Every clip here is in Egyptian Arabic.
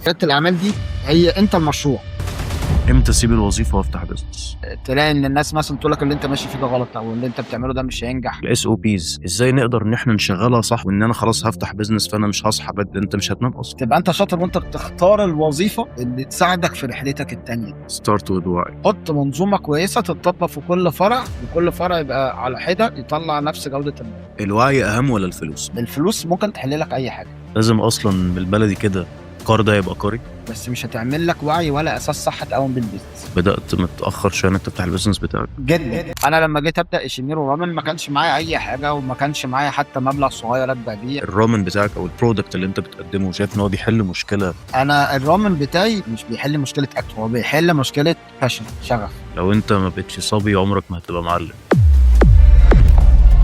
رياده الاعمال دي هي انت المشروع. امتى اسيب الوظيفة وافتح business؟ تلاقي ان الناس مثلا تقول لك اللي انت ماشي فيه ده غلط، او اللي انت بتعمله ده مش هينجح. ال SOPs ازاي نقدر ان احنا نشغلها صح، وان انا خلاص هفتح business فانا مش هصحى بدري، انت مش هتنام اصلا. تبقى انت شاطر وانت بتختار الوظيفة اللي تساعدك في رحلتك التانية. start with why. حط منظومة كويسة تتطبق في كل فرع، وكل فرع يبقى على حده يطلع نفس جوده المنتج. الوعي اهم ولا الفلوس؟ الفلوس ممكن تحل لك اي حاجه. لازم اصلا بالبلدي كده القار ده يبقى قاري. بس مش هتعمل لك وعي ولا اساس صح تقوم بال business. بدات متاخر شوية انك تفتح ال business بتاعك. جدا. انا لما جيت ابدا ايشيميرو رامن ما كانش معايا اي حاجه، وما كانش معايا حتى مبلغ صغير ابدا بيه. الرامن بتاعك او ال product اللي انت بتقدمه، شايف ان هو بيحل مشكله؟ انا الرامن بتاعي مش بيحل مشكلة اكل، هو بيحل مشكلة passion، شغف. لو انت ما بقتش صبي عمرك ما هتبقى معلم.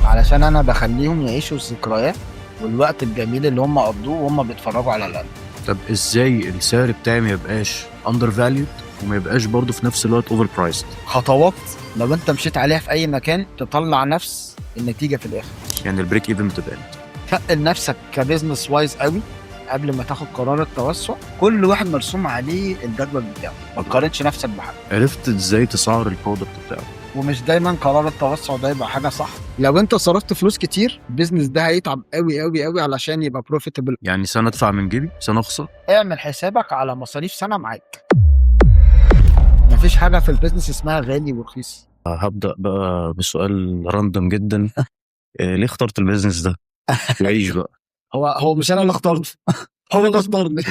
علشان انا بخليهم يعيشوا الذكريات والوقت الجميل اللي هم قضوه وهم بيتفرجوا على الانمي. طب ازاي السعر بتاعي ما يبقاش undervalued وما يبقاش برضه في نفس الوقت overpriced؟ خطوات لو انت مشيت عليها في اي مكان تطلع نفس النتيجة في الاخر. يعني ال break even بتبقى امتى؟ تقل نفسك ك business wise قوي قبل ما تاخد قرار التوسع. كل واحد مرسوم عليه الجدول بتاعه، ما تقارنش نفسك بحد. عرفت ازاي تسعر ال product بتاعك؟ ومش دايما قرار التوسع ده يبقى حاجة صح. لو انت صرفت فلوس كتير ال business ده هيتعب قوي قوي قوي علشان يبقى profitable. يعني سنة ادفع من جيبي، سنة اخسر. اعمل حسابك على مصاريف سنة معاك. مفيش حاجة في ال business اسمها غالي ورخيص. هبدا بقى بسؤال random جدا. إيه، ليه اخترت ال business ده؟ عيش بقى. هو مش انا اللي اخترت، هو اللي اختارني.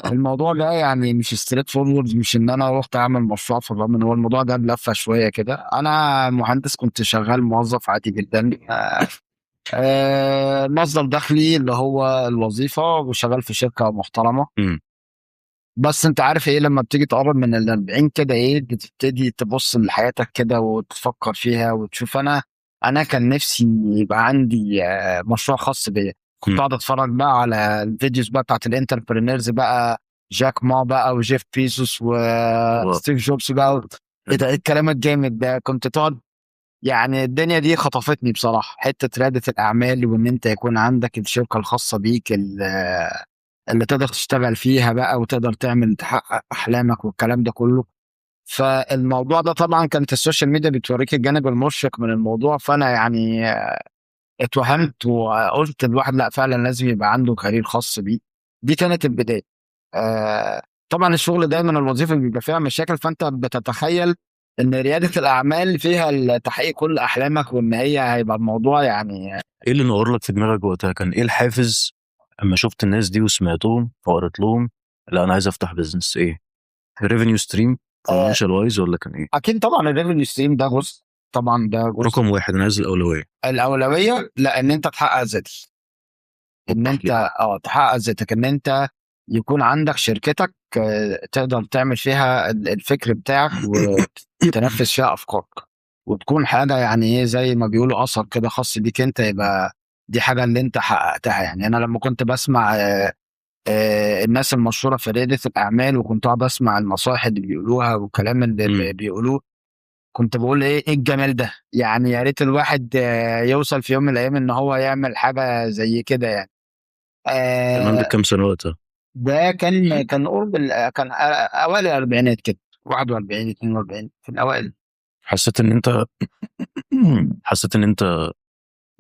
الموضوع ده يعني مش straightforward، مش ان انا رحت اعمل مشروع في الرامن، هو الموضوع ده بلفه شوية كده. انا مهندس، كنت شغال موظف عادي جدا، مصدر دخلي اللي هو الوظيفه، وشغال في شركة محترمه. بس انت عارف ايه، لما بتيجي تقرب من ال 40 كده ايه، بتبتدي تبص لحياتك كده وتفكر فيها وتشوف. انا كان نفسي يبقى عندي مشروع خاص بيا. كنت اقعد اتفرج بقى على ال videos بقى بتاعت ال entrepreneurs بقى، جاك ما بقى وجيف بيزوس وستيف جوبز بقى. ايه ده، ايه الكلام الجامد ده؟ كنت تقعد يعني الدنيا دي خطفتني بصراحه، حتة رياده الاعمال وان انت يكون عندك الشركة الخاصة بيك اللي تقدر تشتغل فيها بقى وتقدر تعمل تحقق احلامك والكلام ده كله. فالموضوع ده طبعا كانت ال social media بتوريك الجانب المشرق من الموضوع، فانا يعني اتوهمت وقلت الواحد لا فعلا لازم يبقى عنده career خاص بيه. دي كانت البدايه. طبعا الشغل دايما الوظيفة بيبقى فيها مشاكل، فانت بتتخيل ان رياده الاعمال فيها تحقيق كل احلامك وان هي هيبقى الموضوع يعني. ايه اللي نور لك في دماغك وقتها؟ كان ايه الحافز اما شفت الناس دي وسمعتهم فقرت لهم لا انا عايز افتح business؟ ايه، revenue stream، financial wise، ولا كان ايه؟ اكيد طبعا ال revenue stream ده جزء، طبعا ده جزء. رقم واحد، انا عايز الاولويه. الاولويه، لا، ان انت تحقق ذاتك، ان انت تحقق ذاتك، ان انت يكون عندك شركتك تقدر تعمل فيها الفكر بتاعك وتنفذ فيها افكارك، وتكون حاجة يعني ايه زي ما بيقولوا اثر كده خاص بيك انت، يبقى دي حاجة اللي انت حققتها. يعني انا لما كنت بسمع الناس المشهورة في رياده الاعمال وكنت اقعد اسمع النصائح اللي بيقولوها والكلام اللي بيقولوه، كنت بقول ايه الجمال ده، يعني يا ريت الواحد يوصل في يوم من الايام ان هو يعمل حاجة زي كده يعني. كان عندك كام سنة وقتها؟ ده كان قرب كان اوائل الاربعينات كده، 41 42 في الاوائل. حسيت ان انت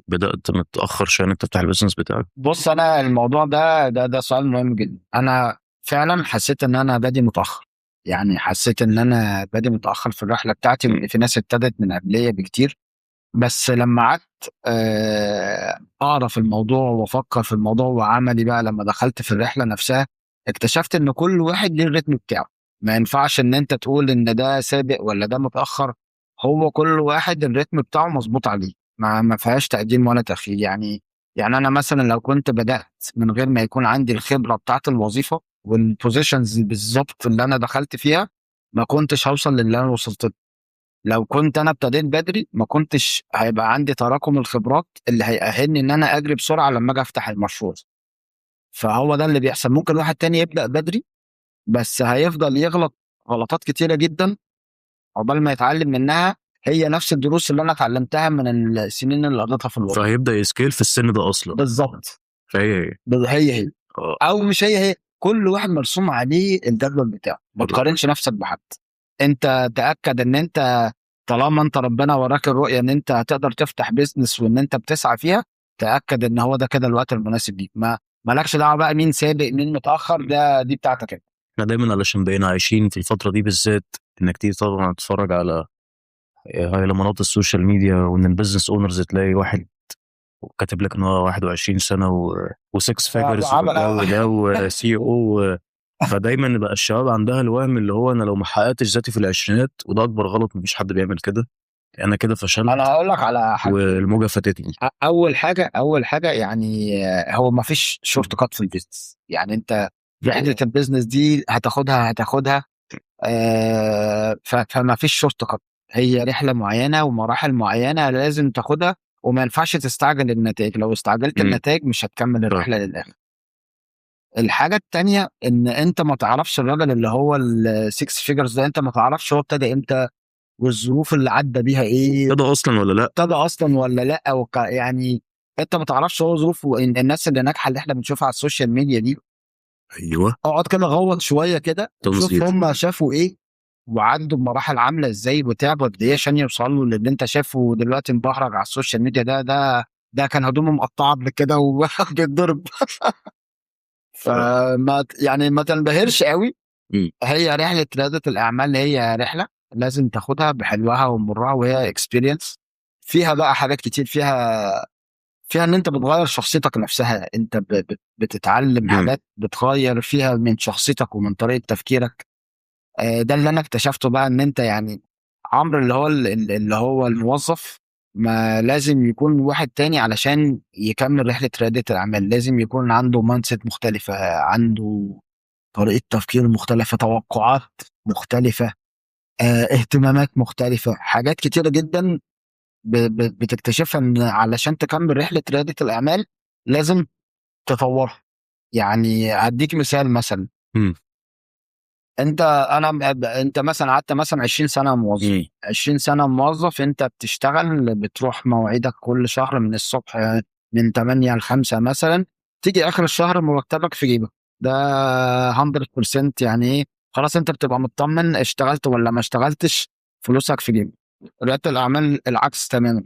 بدات متاخر شوية انك تفتح ال business بتاعك؟ بص، انا الموضوع ده سؤال مهم جدا. انا فعلا حسيت ان انا بادي متاخر، يعني حسيت ان انا بادي متاخر في الرحلة بتاعتي، وان في ناس ابتدت من قبليه بكتير. بس لما قعدت اقرا في الموضوع وافكر في الموضوع وعملي بقى لما دخلت في الرحلة نفسها، اكتشفت ان كل واحد ليه ال rhythm بتاعه. ما ينفعش ان انت تقول ان ده سابق ولا ده متاخر، هو كل واحد ال rhythm بتاعه مظبوط عليه، ما فيهاش تقديم ولا تاخير. يعني انا مثلا لو كنت بدات من غير ما يكون عندي الخبرة بتاعت الوظيفة وال positions بالظبط اللي انا دخلت فيها، ما كنتش هوصل للي انا وصلت له. لو كنت انا ابتديت بدري ما كنتش هيبقى عندي تراكم الخبرات اللي هيأهلني ان انا اجري بسرعة لما اجي افتح المشروع. فهو ده اللي بيحصل. ممكن واحد تاني يبدا بدري بس هيفضل يغلط غلطات كتيرة جدا عقبال ما يتعلم منها، هي نفس الدروس اللي انا اتعلمتها من السنين اللي قضيتها في الوظيفه. فهيبدا ي scale في السن ده اصلا. بالظبط. فهي هي. هي هي. او مش هي هي. كل واحد مرسوم عليه الجدول بتاعه، ما تقارنش نفسك بحد. انت تاكد ان انت طالما انت ربنا وراك الرؤية ان انت هتقدر تفتح business وان انت بتسعى فيها، تاكد ان هو ده كده الوقت المناسب ليك. ما مالكش دعوه بقى مين سابق مين متاخر، ده دي بتاعتك انت. احنا دايما علشان بقينا عايشين في الفترة دي بالذات، انك تيجي طبعا تتفرج على هيلمانات ال social media، وان ال business owners تلاقي واحد كاتب لك ان هو 21 سنة و6 figures والجو ده و CEO. فدايما بقى الشباب عندها الوهم اللي هو انا لو ما حققتش ذاتي في العشرينات، وده اكبر غلط، مفيش حد بيعمل كده، انا كده فشلت. انا هقول لك على حاجة والموجه فاتتني. اول حاجه يعني هو ما فيش shortcut في ال business. يعني انت رحله ال business دي هتاخدها فما فيش shortcut، هي رحله معينة ومراحل معينة لازم تاخدها، وما ينفعش تستعجل النتائج. لو استعجلت النتائج مش هتكمل الرحلة للاخر. الحاجة التانية ان انت ما تعرفش الراجل اللي هو ال 6 figures ده، انت ما تعرفش هو ابتدى امتى والظروف اللي عدى بيها ايه. ابتدى اصلا ولا لا. ابتدى اصلا ولا لا. يعني انت ما تعرفش هو ظروفه. الناس اللي ناجحة اللي احنا بنشوفها على ال social media دي، اقعد كده غوط شوية كده، شوف هم شافوا ايه وعدوا بمراحل عامله ازاي وتعبوا قد ايه عشان يوصلوا للي انت شايفه دلوقتي مبهرج على ال social media. ده كان هدومه مقطعه قبل كده وبيتضرب. فما يعني ما تنبهرش قوي. هي رحله رياده الاعمال هي رحله لازم تاخدها بحلوها ومرها، وهي experience فيها بقى حاجات كتير، فيها ان انت بتغير شخصيتك نفسها، انت بتتعلم حاجات بتغير فيها من شخصيتك ومن طريقه تفكيرك. ده اللي انا اكتشفته بقى، ان انت يعني عمرو اللي هو الموظف ما لازم يكون واحد تاني علشان يكمل رحله رياده الاعمال. لازم يكون عنده mindset مختلفه، عنده طريقه تفكير مختلفه، توقعات مختلفه، اهتمامات مختلفه، حاجات كتيرة جدا بتكتشفها ان علشان تكمل رحله رياده الاعمال لازم تطورها. يعني هديك مثال مثلا، انت مثلا قعدت مثلا 20 سنة موظف، 20 سنة موظف، انت بتشتغل، بتروح مواعيدك كل شهر من الصبح من 8 ل 5 مثلا، تيجي اخر الشهر مرتبك في جيبك، ده 100%. يعني ايه؟ خلاص انت بتبقى مطمن، اشتغلت ولا ما اشتغلتش فلوسك في جيبك. رياده الاعمال العكس تماما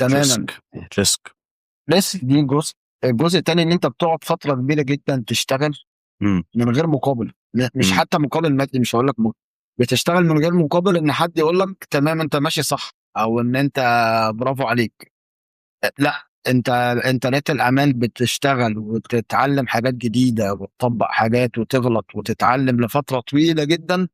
تماما. risk. risk دي جزء. الجزء الثاني ان انت بتقعد فترة كبيرة جدا تشتغل من غير مقابل، مش حتى مقابل مادي، مش هقول لك بتشتغل من غير مقابل ان حد يقول لك تمام انت ماشي صح او ان انت برافو عليك. لا، انت رياده الاعمال بتشتغل وتتعلم حاجات جديدة وتطبق حاجات وتغلط وتتعلم لفترة طويلة جدا،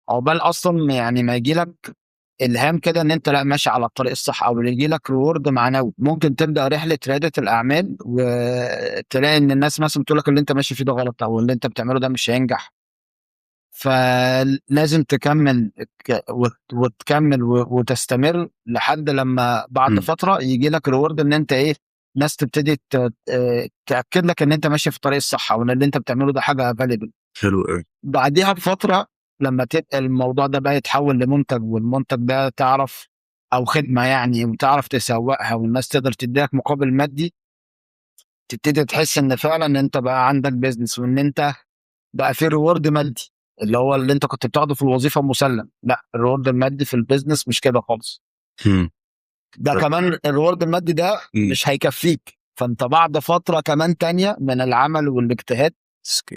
عقبال اصلا يعني ما يجي لك الهام كده ان انت لا ماشي على الطريق الصح، او يجي لك reward معنوي. ممكن تبدا رحله رياده الاعمال وتلاقي ان الناس مثلا بتقول لك اللي انت ماشي فيه ده غلط، او اللي انت بتعمله ده مش هينجح. فلازم تكمل وتكمل وتستمر لحد لما بعد فترة يجي لك reward ان انت ايه، ناس تبتدي تاكد لك ان انت ماشي في الطريق الصح، او ان اللي انت بتعمله ده حاجة valuable. حلو قوي. بعديها بفترة لما تبقى الموضوع ده بقى يتحول لمنتج، والمنتج ده تعرف او خدمة يعني، وتعرف تسوقها والناس تقدر تديك مقابل مادي، تبتدي تحس ان فعلا انت بقى عندك business، وان انت بقى في reward مادي اللي هو اللي انت كنت بتاخده في الوظيفة مسلم. لا، ال reward المادي في ال business مش كده خالص. ده كمان ال reward المادي ده مش هيكفيك، فانت بعد فترة كمان تانية من العمل والاجتهاد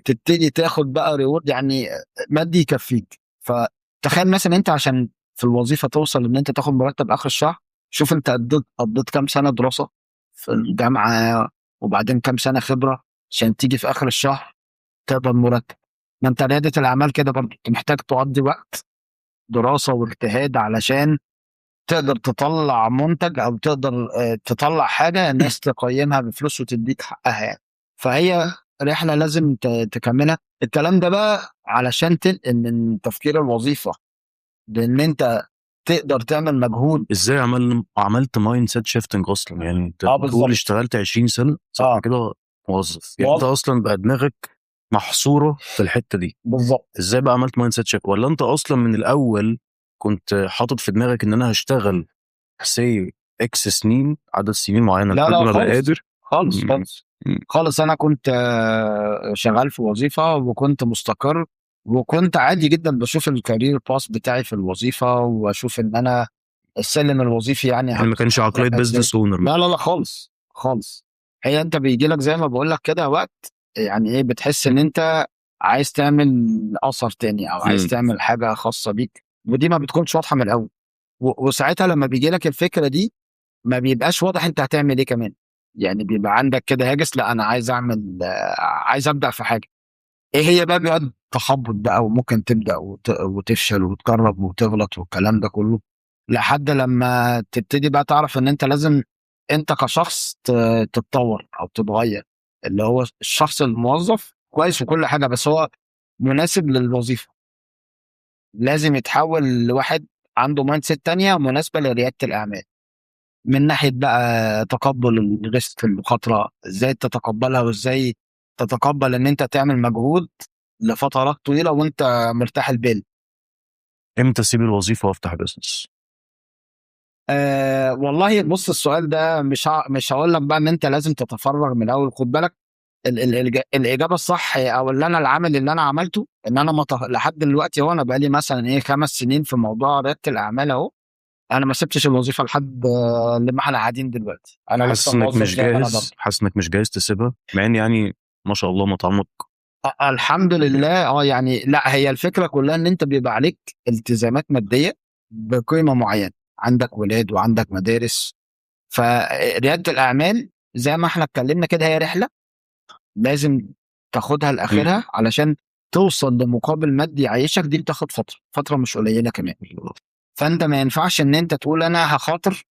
تبتدي تاخد بقى reward يعني مادي يكفيك. فتخيل مثلا انت عشان في الوظيفة توصل ان انت تاخد مرتب اخر الشهر، شوف انت قضيت كام سنة دراسة في الجامعة، وبعدين كام سنة خبره عشان تيجي في اخر الشهر تقبض مرتب. ما انت رياده الاعمال كده برضه، انت محتاج تقضي وقت دراسة واجتهاد علشان تقدر تطلع منتج، او تقدر تطلع حاجة الناس تقيمها بفلوس وتديك حقها يعني. فهي رحله لازم تكملها. الكلام ده بقى علشان تنقل من تفكير الوظيفة لان انت تقدر تعمل مجهود. ازاي عملت mindset shifting اصلا؟ يعني انت بتقول اشتغلت 20 سنة صح كده موظف، يعني انت موظف. اصلا بقى دماغك محصورة في الحتة دي. بالظبط. ازاي بقى عملت mindset shift؟ ولا انت اصلا من الاول كنت حاطط في دماغك ان انا هشتغل say X سنين، عدد سنين معينة لا لحد لا ما ابقى خالص. قادر؟ خالص. خالص. خالص. انا كنت شغال في وظيفة وكنت مستقر، وكنت عادي جدا بشوف ال career path بتاعي في الوظيفة، واشوف ان انا السلم الوظيفي يعني يعني ما كانش عقلية business owner. لا لا لا خالص خالص. هي انت بيجي لك زي ما بقول لك كده وقت يعني ايه، بتحس ان انت عايز تعمل اثر تاني او عايز تعمل حاجة خاصة بيك، ودي ما بتكونش واضحة من الاول. وساعتها لما بيجي لك الفكرة دي ما بيبقاش واضح انت هتعمل ايه كمان، يعني بيبقى عندك كده هاجس، لا انا عايز اعمل، عايز ابدا في حاجة. ايه هي بقى؟ بيقعد تخبط بقى، وممكن تبدا وتفشل وتجرب وتغلط والكلام ده كله، لحد لما تبتدي بقى تعرف ان انت لازم انت كشخص تتطور او تتغير. اللي هو الشخص الموظف كويس وكل حاجة، بس هو مناسب للوظيفة، لازم يتحول لواحد عنده mindset تانية مناسبة لريادة الاعمال. من ناحية بقى تقبل ال risk، المخاطرة ازاي تتقبلها، وازاي تتقبل ان انت تعمل مجهود لفترات طويلة وانت مرتاح البال. امتى اسيب الوظيفة وافتح business؟ والله بص، السؤال ده مش هقول لك بقى ان انت لازم تتفرغ من الاول. خد بالك الاجابة الصح او اللي انا العمل اللي انا عملته ان انا لحد دلوقتي هو انا بقى لي مثلا ايه 5 سنين في موضوع رياده الاعمال اهو، انا ما سبتش الوظيفة لحد لما احنا قاعدين دلوقتي. انا حاسس لسه انك موظف مش زي ما انا جاهز؟ برضه. حاسس انك مش جاهز تسيبها، مع ان يعني ما شاء الله مطعمك الحمد لله. يعني لا، هي الفكرة كلها ان انت بيبقى عليك التزامات مادية بقيمة معينة، عندك ولاد وعندك مدارس. فرياده الاعمال زي ما احنا اتكلمنا كده هي رحله لازم تاخدها لاخرها علشان توصل لمقابل مادي يعيشك. دي بتاخد فترة مش قليله كمان. فانت ما ينفعش ان انت تقول انا هخاطر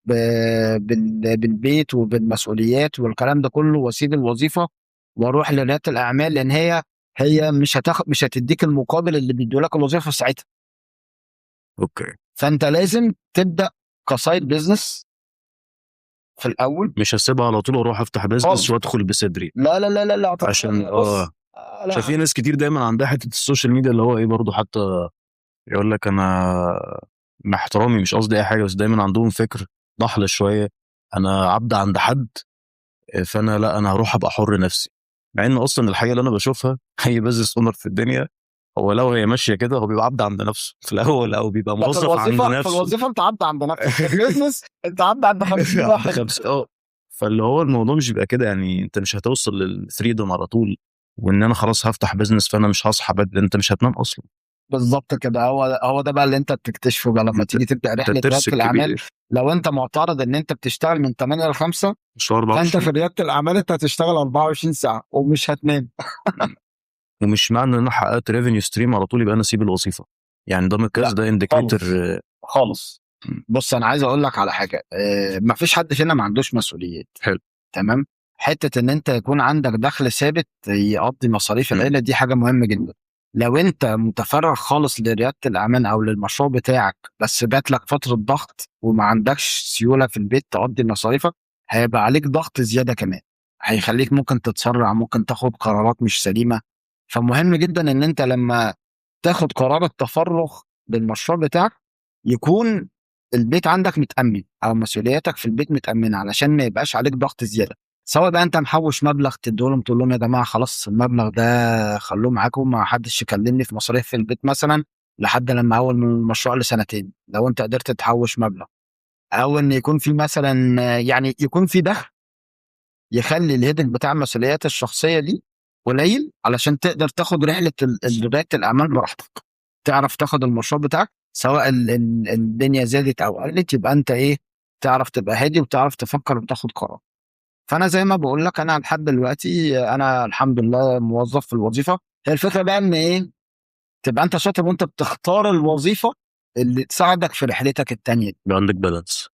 بالبيت وبالمسؤوليات والكلام ده كله واسيب الوظيفة واروح لريادة الاعمال، لان هي مش هتديك المقابل اللي بيديه لك الوظيفة في ساعتها. okay. فانت لازم تبدا ك side business في الاول. مش هسيبها على طول واروح افتح business خالص. وادخل بصدري. لا لا لا لا لا، عشان بص، لا. عشان في ناس كتير دايما عندها حتة ال social media اللي هو ايه برضه، حتى يقول لك انا مع احترامي مش قصدي اي حاجة، بس دايما عندهم فكر ضحل شوية، انا عبد عند حد فانا لا، انا هروح ابقى حر نفسي. مع ان اصلا الحاجة اللي انا بشوفها اي business owner في الدنيا هو لو هي ماشية كده هو بيبقى عبد عند نفسه في الاول، او بيبقى لا، في موظف عند الوظيفة، في نفسه. الوظيفة انت عبد عند نفسك، في ال business انت عبد عند 50 واحد. 50. فاللي هو الموضوع مش بيبقى كده، يعني انت مش هتوصل لل freedom على طول، وان انا خلاص هفتح business فانا مش هصحى بدري، انت مش هتنام اصلا. بالظبط كده. هو ده بقى اللي انت بتكتشفه بقى لما تيجي تبدا انت رحله رياده ترسك الاعمال. كبير. لو انت معترض ان انت بتشتغل من 8 ل 5، مش 24. فانت في رياده الاعمال انت هتشتغل 24 ساعة ومش هتنام. ومش معنى ان انا حققت revenue stream على طول يبقى انا اسيب الوظيفة، يعني ده مقياس، لا، ده indicator. خالص. خالص. بص، انا عايز اقول لك على حاجة، ما فيش حد فينا ما عندوش مسؤوليات. حلو. تمام. حتة ان انت يكون عندك دخل ثابت يقضي مصاريف العيلة دي حاجة مهمة جدا. لو انت متفرغ خالص لريادة الاعمال او للمشروع بتاعك، بس جات لك فترة ضغط وما عندكش سيولة في البيت تقضي مصاريفك، هيبقى عليك ضغط زيادة كمان، هيخليك ممكن تتسرع، ممكن تاخد قرارات مش سليمة. فمهم جدا ان انت لما تاخد قرار التفرغ للمشروع بتاعك يكون البيت عندك متأمن او مسؤولياتك في البيت متأمنة، علشان ما يبقاش عليك ضغط زيادة. سواء بقى انت محوش مبلغ تديهم تقول لهم يا جماعة خلاص المبلغ ده خلوه معاكم، ما حدش يكلمني في مصاريف في البيت مثلا لحد لما اول من المشروع لسنتين، لو انت قدرت تحوش مبلغ، او ان يكون في مثلا يعني يكون في دخل يخلي الهيدك بتاع المسؤوليات الشخصية دي قليل، علشان تقدر تاخد رحله رياده الاعمال براحتك، تعرف تاخد المشروع بتاعك سواء الدنيا زادت او قلت، يبقى انت ايه، تعرف تبقى هادي وتعرف تفكر وتاخد قرار. فانا زي ما بقول لك، انا لحد دلوقتي انا الحمد لله موظف في الوظيفة. هي الفكرة بقى ان ايه، تبقى انت شاطر وانت بتختار الوظيفة اللي تساعدك في رحلتك التانية دي. يبقى عندك balance.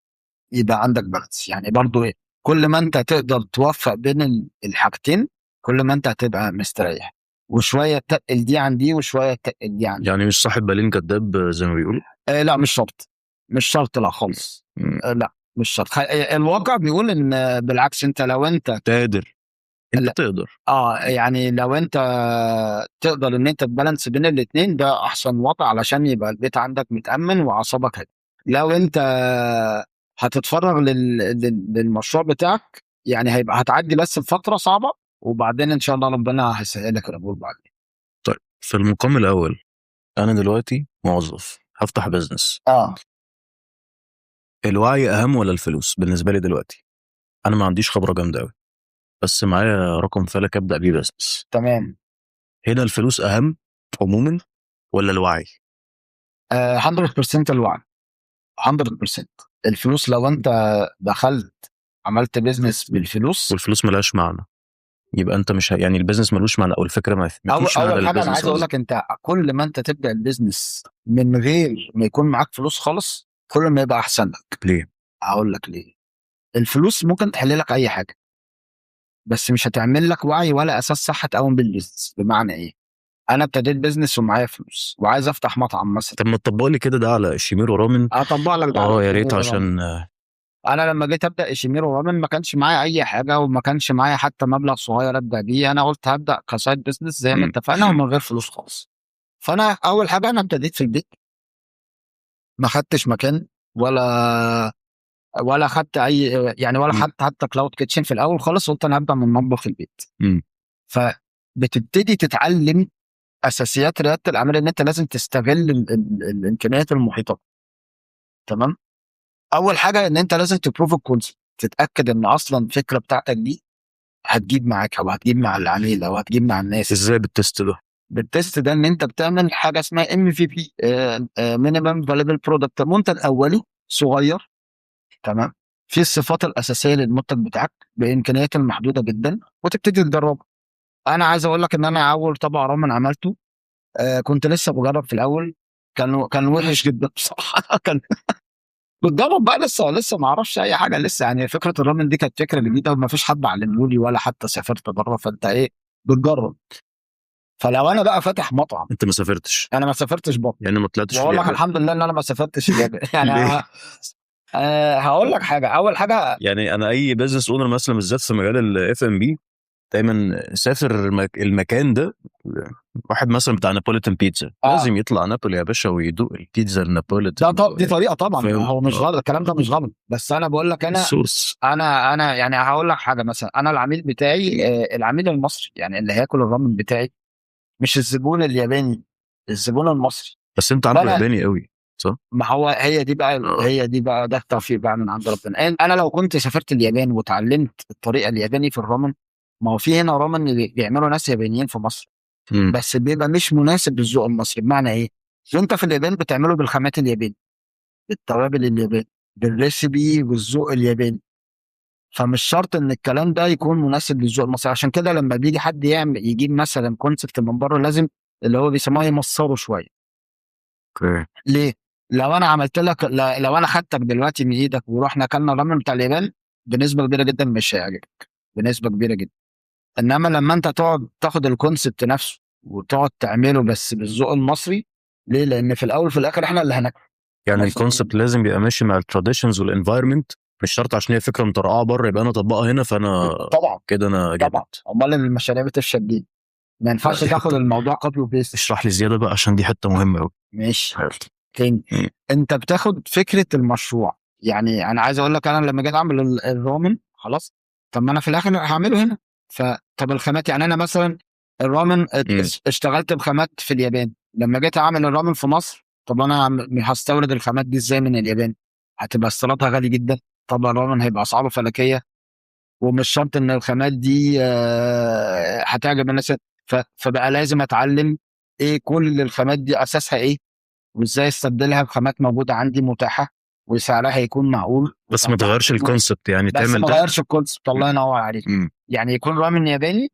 يبقى عندك balance. يعني برضو ايه، كل ما انت تقدر توفق بين الحاجتين كل ما انت هتبقى مستريح، وشوية تقل دي عن دي وشوية تقل دي عن دي. يعني مش صاحب بالين كداب زي ما بيقولوا؟ لا مش شرط، مش شرط، لا خالص. لا مش شرط. الواقع بيقول ان بالعكس، انت لو انت تقدر، انت لا. تقدر. يعني لو انت تقدر ان انت تبالانس بين الاثنين ده احسن وضع، علشان يبقى البيت عندك متامن واعصابك هادية. لو انت هتتفرغ للمشروع بتاعك يعني هيبقى هتعدي بس بفترة صعبة، وبعدين ان شاء الله ربنا هيسهل لك الامور بعدين. طيب، في المقام الاول انا دلوقتي موظف هفتح business، الوعي اهم ولا الفلوس بالنسبة لي دلوقتي؟ انا ما عنديش خبره جامدة قوي، بس معايا رقم فلك ابدا بيه business. هنا الفلوس اهم عموما ولا الوعي؟ 100% الوعي، 100%. الفلوس لو انت دخلت عملت business بالفلوس والفلوس ملهاش معنى، يبقى انت مش يعني ال business ملوش معنى، او الفكرة ما اول فيش معنى اول حاجة انا لل business عايز اقول قصدي. لك، انت كل ما انت تبدا ال business من غير ما يكون معاك فلوس خالص، كل ما يبقى احسن لك. ليه؟ هقول لك ليه. الفلوس ممكن تحل لك اي حاجه، بس مش هتعمل لك وعي ولا اساس صح تقوم بال business. بمعنى ايه؟ انا ابتديت business ومعايا فلوس وعايز افتح مطعم مثلا. طب ما تطبق لي كده ده على شيميرو رامن. اطبق لك ده على اه يا ريت، شيميرو رامن. عشان انا لما جيت ابدا شيميرو رامن ما كانش معايا اي حاجه، وما كانش معايا حتى مبلغ صغير ابدا بيه. انا قلت هبدا ك side business زي ما اتفقنا ومن غير فلوس خالص. فانا اول حاجة انا ابتديت في البيت، ما خدتش مكان ولا خدت اي يعني ولا خدت حتى cloud kitchen في الاول خالص. قلت انا هبدا من مطبخ البيت. فبتبتدي تتعلم اساسيات رياده الاعمال، ان انت لازم تستغل الامكانيات المحيطة. تمام؟ اول حاجة ان انت لازم ت prove ال concept، تتاكد ان اصلا الفكرة بتاعتك دي هتجيب معاك او هتجيب مع العميل او هتجيب مع الناس. ازاي بال test ده؟ بال test ده ان انت بتعمل حاجة اسمها MVP، minimum valuable product، منتج اولي صغير، تمام، في الصفات الاساسية للمنتج بتاعك بامكانيات المحدودة جدا، وتبتدي تجربه. انا عايز اقول لك ان انا اول طبق رامن عملته كنت لسه بجرب في الاول، كان وحش جدا بصراحه. كان بتجرب بقى لسه ما اعرفش اي حاجة لسه، يعني فكرة الرامن دي كانت فكرة جديدة وما فيش حد علمه لي ولا حتى سافرت بره، فانت ايه بتجرب. فلو انا بقى فاتح مطعم، انت ما سافرتش؟ انا ما سافرتش بره. يعني ما طلعتش في واقول لك اليابان؟ الحمد لله ان انا ما سافرتش اليابان. يعني ليه؟ هقول لك حاجه. اول حاجة يعني انا اي business owner مثلا بالذات في مجال الاف ام بي دايما سافر المكان ده. واحد مثلا بتاع Neapolitan pizza لازم يطلع نابولي يا باشا ويدوق البيتزا ال Neapolitan. ده طب دي طريقه طبعا، فاهم؟ هو مش غلط الكلام ده، مش غلط، بس انا بقول لك انا ال source. انا يعني هقول لك حاجة، مثلا انا العميل بتاعي العميل المصري، يعني اللي هياكل الرامن بتاعي مش الزبون الياباني، الزبون المصري. بس انت عامله فأنا- ياباني قوي، صح؟ ما هو هي دي بقى، هي دي بقى، ده التوفيق بقى من عند ربنا. انا لو كنت سافرت اليابان وتعلمت الطريقة الياباني في الرامن، ما هو في هنا رامن اللي بيعملوا ناس يابانيين في مصر، بس بيبقى مش مناسب للذوق المصري. بمعنى ايه؟ وانت في اليابان بتعمله بالخامات الياباني، بالتوابل الياباني، بال recipe والذوق الياباني، فمش شرط ان الكلام ده يكون مناسب للذوق المصري. عشان كده لما بيجي حد يعمل يجيب مثلا concept من بره، لازم اللي هو بيسموه يمصره شوية. ليه؟ لو انا عملت لك، لو انا خدتك دلوقتي من ايدك ورحنا اكلنا الرامن بتاع اليابان، بنسبة كبيرة جدا مش هيعجبك، بنسبة كبيرة جدا. انما لما انت تقعد تاخد ال concept نفسه وتقعد تعمله بس بالذوق المصري، ليه؟ لان في الاول وفي الاخر احنا اللي هناكل. يعني مثلاً. ال concept لازم يبقى ماشي مع ال traditions وال environment، مش شرط عشان هي فكرة مطرقعه بره يبقى انا اطبقها هنا، فانا طبعا كده انا جامد. طبعا، امال المشاريع بتفشل ليه؟ ما ينفعش لا، دي تاخد الموضوع copy و paste. اشرح لي زيادة بقى عشان دي حتة مهمة قوي. ماشي، تاني. انت بتاخد فكرة المشروع. يعني انا عايز اقول لك انا لما جيت اعمل الرامن، خلاص، طب ما انا في الاخر هعمله هنا، فطب الخامات، يعني انا مثلا الرامن اشتغلت بخامات في اليابان، لما جيت اعمل الرامن في مصر، طب انا هستورد الخامات دي ازاي من اليابان؟ هتبقى استيرادها غالي جدا، طبعا الرامن هيبقى اسعاره فلكيه، ومش شرط ان الخامات دي هتعجب الناس. فبقى لازم اتعلم ايه كل الخامات دي اساسها ايه، وازاي استبدلها بخامات موجودة عندي متاحة وسعرها هيكون معقول. بس ما تغيرش ال concept، يعني بس تعمل ما ده. غيرش ال concept. الله ينور عليك. يعني يكون رامن ياباني،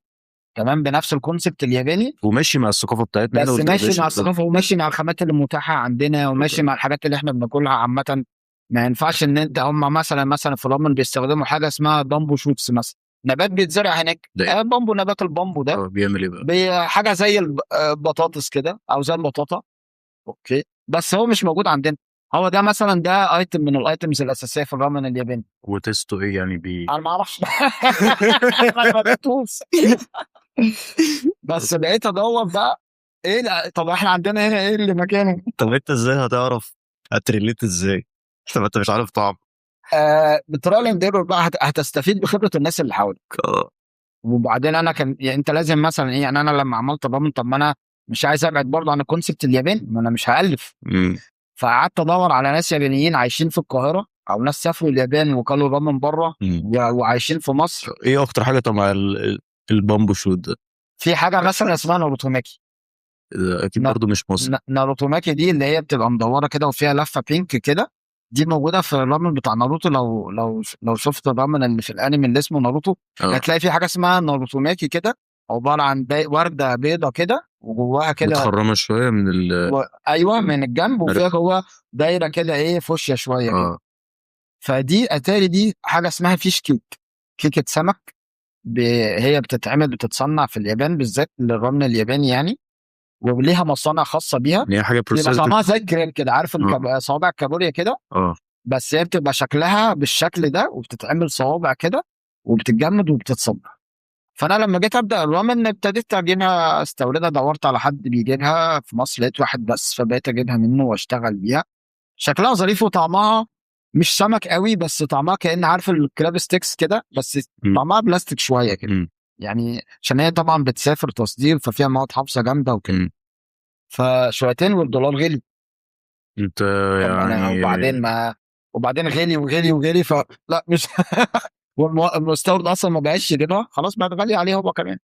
تمام، بنفس ال concept الياباني، وماشي مع الثقافة بتاعتنا هنا بس ماشي وال tradition. مع الثقافة وماشي مع الخامات اللي متاحة عندنا وماشي مع الحاجات اللي احنا بناكلها عامه. ما ينفعش ان انت هم مثلا في الرامن بيستخدموا حاجة اسمها bamboo shoots مثلا، نبات بيتزرع هناك. ده إيه؟ بامبو، نبات البامبو ده. بيعمل ايه بقى؟ حاجة زي البطاطس كده او زي البطاطا، okay، بس هو مش موجود عندنا. هو ده مثلا ده item من ال items الاساسية في الرامن الياباني. و taste ه ايه يعني بي انا ما اعرفش، انا ما دقتوش، بس بقيت ادور بقى ايه. لا طب احنا عندنا هنا ايه اللي مكانه؟ طب انت ازاي هتعرف هت relate ازاي؟ طب انت مش عارف طعم. بال trial and error بقى هتستفيد بخبره الناس اللي حواليك. وبعدين انا كان يعني انت لازم مثلا ايه، يعني انا لما عملت الرامن، طب ما انا مش عايز ابعد برضه عن ال concept الياباني، ما انا مش هالف. فقعدت ادور على ناس يابانيين عايشين في القاهرة او ناس سافروا اليابان وكلوا رامن بره وعايشين في مصر. ايه اكتر حاجة طبعا ال bamboo shoot ده؟ في حاجة مثلا اسمها ناروتوماكي. ده اكيد برضه مش مصر. ناروتوماكي دي اللي هي بتبقى مدورة كده وفيها لفه pink كده، دي موجودة في الرامن بتاع ناروتو. لو شفت الرامن اللي في الانمي اللي اسمه ناروتو، هتلاقي في حاجة اسمها ناروتوماكي كده، عبارة عن ورده بيضة كده وجواها كده متخرمه شوية من ال ايوه من الجنب، وفيها جوه دايرة كده ايه فوشيا شوية كده. فدي اتاري دي حاجة اسمها fish cake، كيكة سمك، هي بتتعمل بتتصنع في اليابان بالذات للرامن الياباني يعني، وليها مصانع خاصة بيها. ان هي حاجة بيبقى processed. طعمها زي الكريم كده، عارف صوابع الكابوريا كده؟ بس هي بتبقى شكلها بالشكل ده، وبتتعمل صوابع كده وبتتجمد وبتتصبر. فانا لما جيت ابدا الرامن ابتديت اجيبها استوردها، دورت على حد بيجيبها في مصر، لقيت واحد بس، فبقيت اجيبها منه واشتغل بيها. شكلها ظريف وطعمها مش سمك قوي، بس طعمها كأن عارف ال crab sticks كده، بس طعمها بلاستيك شوية كده. يعني عشان هي طبعا بتسافر تصدير، ففيها مواد حافظه جامدة وكده. فشويتين والدولار غلي. انت طب أنا يعني وبعدين غلي وغلي وغلي، فلا مش والمستورد اصلا ما بقاش يجيبها، خلاص بقت غالية عليه هو كمان.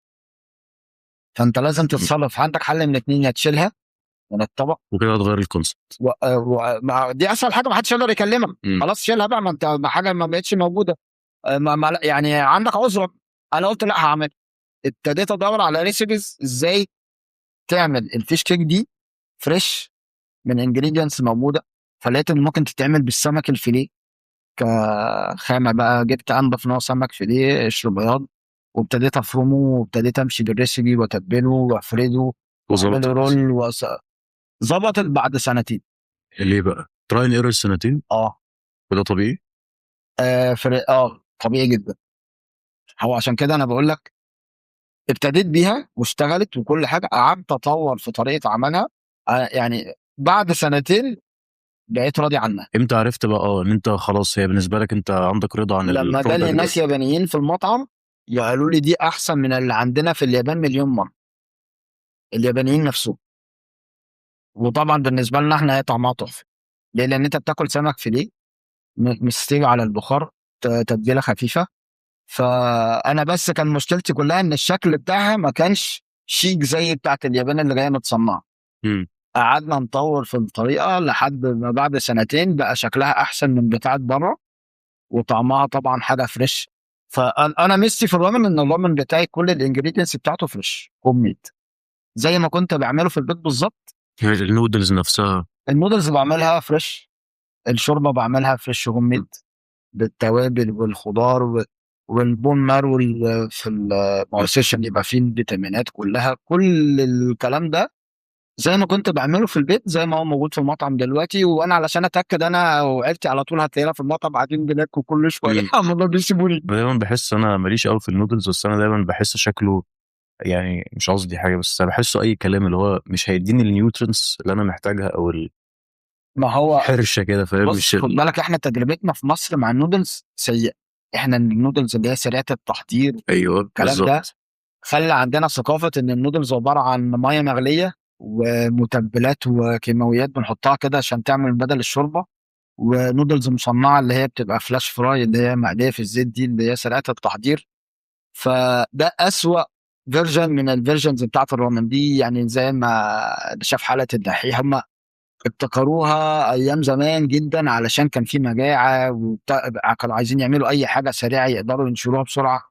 فانت لازم تتصرف، عندك حل من اتنين، يا تشيلها من الطبق وكده هتغير ال concept. دي اسهل حاجة، ما حدش يقدر يكلمك. خلاص شيلها بقى، ما انت ما حاجة ما بقتش موجودة. ما ما يعني عندك عذر. انا قلت لا هعمل، ابتديت ادور على recipes ازاي تعمل ال fish cake دي fresh من ingredients موجوده. فلقيت ان ممكن تتعمل بالسمك الفيليه كخامه بقى، جبت انضف نوع سمك فيليه قشر بياض، وابتديت افرمه وابتديت امشي بال recipe واتبله وافرده وظبطت. واعمله roll ظبطت بعد سنتين. ليه بقى؟ try and error سنتين؟ وده طبيعي؟ فرق، طبيعي جدا. هو عشان كده انا بقول لك ابتديت بيها واشتغلت وكل حاجة، قعدت اطور في طريقه عملها، يعني بعد سنتين بقيت راضي عنها. امتى عرفت بقى ان انت خلاص هي بالنسبة لك انت عندك رضا عن لما ال product جالي ده؟ ناس يابانيين في المطعم قالوا لي دي احسن من اللي عندنا في اليابان مليون مرة، اليابانيين نفسهم. وطبعا بالنسبة لنا احنا هي طعمها تحفة. ليه؟ لان انت بتاكل سمك فيليه مستوي على البخار، تتبيله خفيفة. فانا بس كان مشكلتي كلها ان الشكل بتاعها ما كانش شيك زي بتاعت اليابان اللي جاية متصنعه. قعدنا نطور في الطريقة لحد ما بعد سنتين بقى شكلها احسن من بتاعت بره، وطعمها طبعا حاجة fresh. فانا ميزتي في الرامن ان الرامن بتاعي كل ال ingredients بتاعته fresh home made، زي ما كنت بعمله في البيت بالظبط. النودلز نفسها؟ النودلز بعملها fresh، الشوربة بعملها fresh home made بالتوابل والخضار وال bone marrow في المؤسسة يبقى فيه الفيتامينات كلها. كل الكلام ده زي ما كنت بعمله في البيت زي ما هو موجود في المطعم دلوقتي. وانا علشان اتاكد انا وعيلتي على طول هتلاقينا في المطعم قاعدين بناكل كل شوية. ما بيسيبوني. دايما بحس انا ماليش قوي في النودلز، بس انا دايما بحس شكله، يعني مش قصدي حاجة، بس انا بحسه اي كلام، اللي هو مش هيديني ال nutrients اللي انا محتاجها او ما هو حرشه كده، فاهم؟ بص، مش خد بالك احنا تجربتنا في مصر مع النودلز سيئه. احنا النودلز اللي هي سريعة التحضير الكلام ده خلى عندنا ثقافة ان النودلز عبارة عن مية مغليه ومتبلات وكيماويات بنحطها كده عشان تعمل بدل الشوربة، ونودلز مصنعه اللي هي بتبقى flash fry اللي هي مقلية في الزيت دي اللي هي سريعة التحضير. فده اسوأ version من ال versions بتاعت الرامن دي. يعني زي ما شاف حلقة الدحيح، هم ابتكروها ايام زمان جدا علشان كان في مجاعة وبتاع، كانوا عايزين يعملوا اي حاجة سريعة يقدروا ينشروها بسرعة.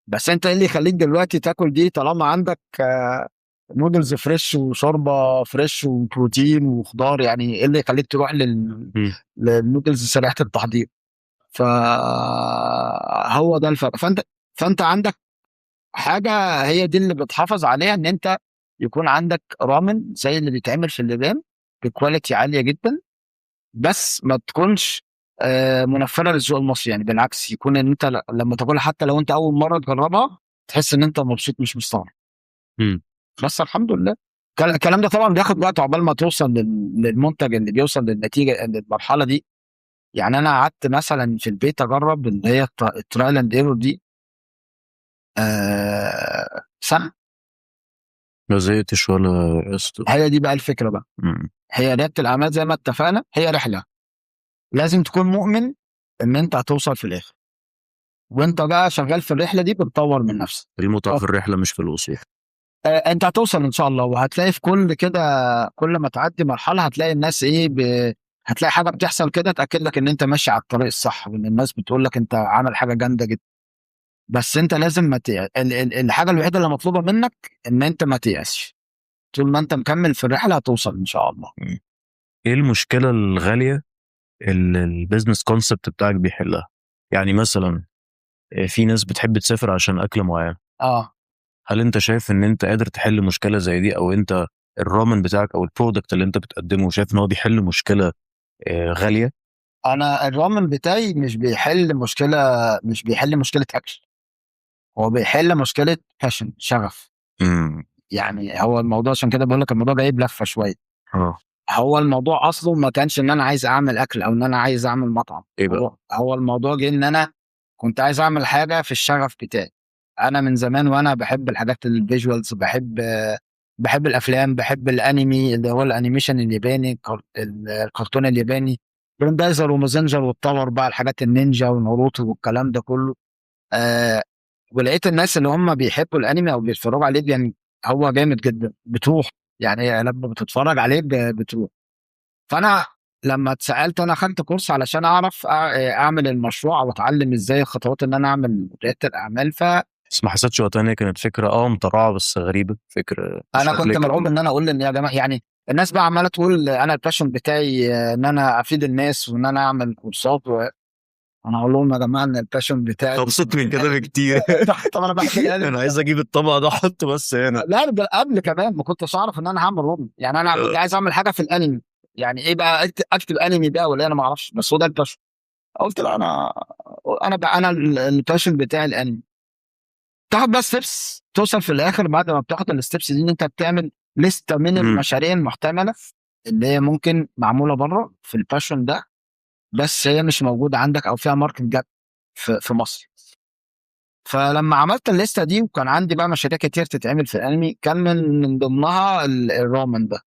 بس انت ايه اللي يخليك دلوقتي تاكل دي طالما عندك noodles fresh وشوربه fresh وبروتين وخضار؟ يعني ايه اللي يخليك تروح للنودلز سريعة التحضير؟ فهو ده الفرق. فانت عندك حاجة هي دي اللي بتحافظ عليها، ان انت يكون عندك رامن زي اللي بيتعمل في اليابان ب quality عالية جدا، بس ما تكونش منفره للذوق المصري. يعني بالعكس يكون ان انت لما تاكلها حتى لو انت اول مرة تجربها تحس ان انت مبسوط مش مستغرب. بس الحمد لله الكلام ده طبعا بياخد وقت عقبال ما توصل للمنتج اللي بيوصل للنتيجة للمرحلة دي. يعني انا قعدت مثلا في البيت اجرب اللي هي ال trial and error دي سنة. ما زهقتش ولا يأست؟ هي دي بقى الفكرة بقى. هي رياده الاعمال زي ما اتفقنا هي رحله، لازم تكون مؤمن ان انت هتوصل في الاخر، وانت بقى شغال في الرحلة دي بتطور من نفسك. المتعة في الرحلة مش في الوصول. انت هتوصل ان شاء الله، وهتلاقي في كل كده، كل ما تعدي مرحلة هتلاقي الناس ايه هتلاقي حاجة بتحصل كده تاكد لك ان انت ماشي على الطريق الصح، وان الناس بتقول لك انت عامل حاجة جامدة جدا. بس انت لازم ما تيأس. الحاجة الوحيدة اللي مطلوبه منك ان انت ما تيأسش، طول ما انت مكمل في الرحلة هتوصل ان شاء الله. ايه المشكلة الغالية اللي ال business concept بتاعك بيحلها؟ يعني مثلا في ناس بتحب تسافر عشان اكل معين. هل انت شايف ان انت قادر تحل مشكلة زي دي، او انت الرامن بتاعك او ال product اللي انت بتقدمه شايف ان هو بيحل مشكلة غالية؟ انا الرامن بتاعي مش بيحل مشكلة، مش بيحل مشكلة اكل، هو بيحل مشكلة passion، شغف. يعني هو الموضوع، عشان كده بقول لك الموضوع جايب لفه شوية. هو الموضوع اصله ما كانش ان انا عايز اعمل اكل او ان انا عايز اعمل مطعم. ايه بقى؟ هو الموضوع جه ان انا كنت عايز اعمل حاجة في الشغف بتاعي. انا من زمان وانا بحب الحاجات ال visuals، بحب الافلام، بحب الانمي اللي هو ال animation الياباني، الكرتون الياباني، جراندايزر ومازنجر والتاور بقى، الحاجات النينجا وناروتو والكلام ده كله. ولقيت الناس اللي هم بيحبوا الانمي او بيتفرجوا عليه، يعني هو جامد جدا، بتروح يعني لما بتتفرج عليه بتروح. فانا لما اتسالت، انا خدت كورس علشان اعرف اعمل المشروع او اتعلم ازاي الخطوات ان انا اعمل رياده الاعمال. ف بس ما حسيتش وقتها ان هي كانت فكرة مطرعة بس غريبة، فكرة مش انا كنت هتلاقي. مرعوب ان انا اقول ان يا جماعة، يعني الناس بقى عماله تقول انا ال passion بتاعي ان انا افيد الناس وان انا اعمل كورسات انا اقول لهم يا جماعة ان ال passion بتاعي ابسط من كده بكتير. طب انا بحب الانمي. انا عايز اجيب الطبق ده احطه بس هنا. لا ده قبل كمان ما كنتش اعرف ان انا هعمل رامن، يعني انا كنت عايز اعمل حاجة في الانمي، يعني ايه بقى اكتب انمي بقى ولا انا ما اعرفش، بس هو ده ال passion. قلت لا، انا بقى انا ال passion بتاعي الانمي. تاخد بس steps توصل في الاخر، بعد ما بتاخد ال steps دي ان انت بتعمل لستة من المشاريع المحتملة اللي هي ممكن معمولة بره في ال passion ده، بس هي مش موجودة عندك او فيها market gap في مصر. فلما عملت الليستة دي وكان عندي بقى مشاريع كتير تتعمل في الانمي، كان من ضمنها الرامن ده.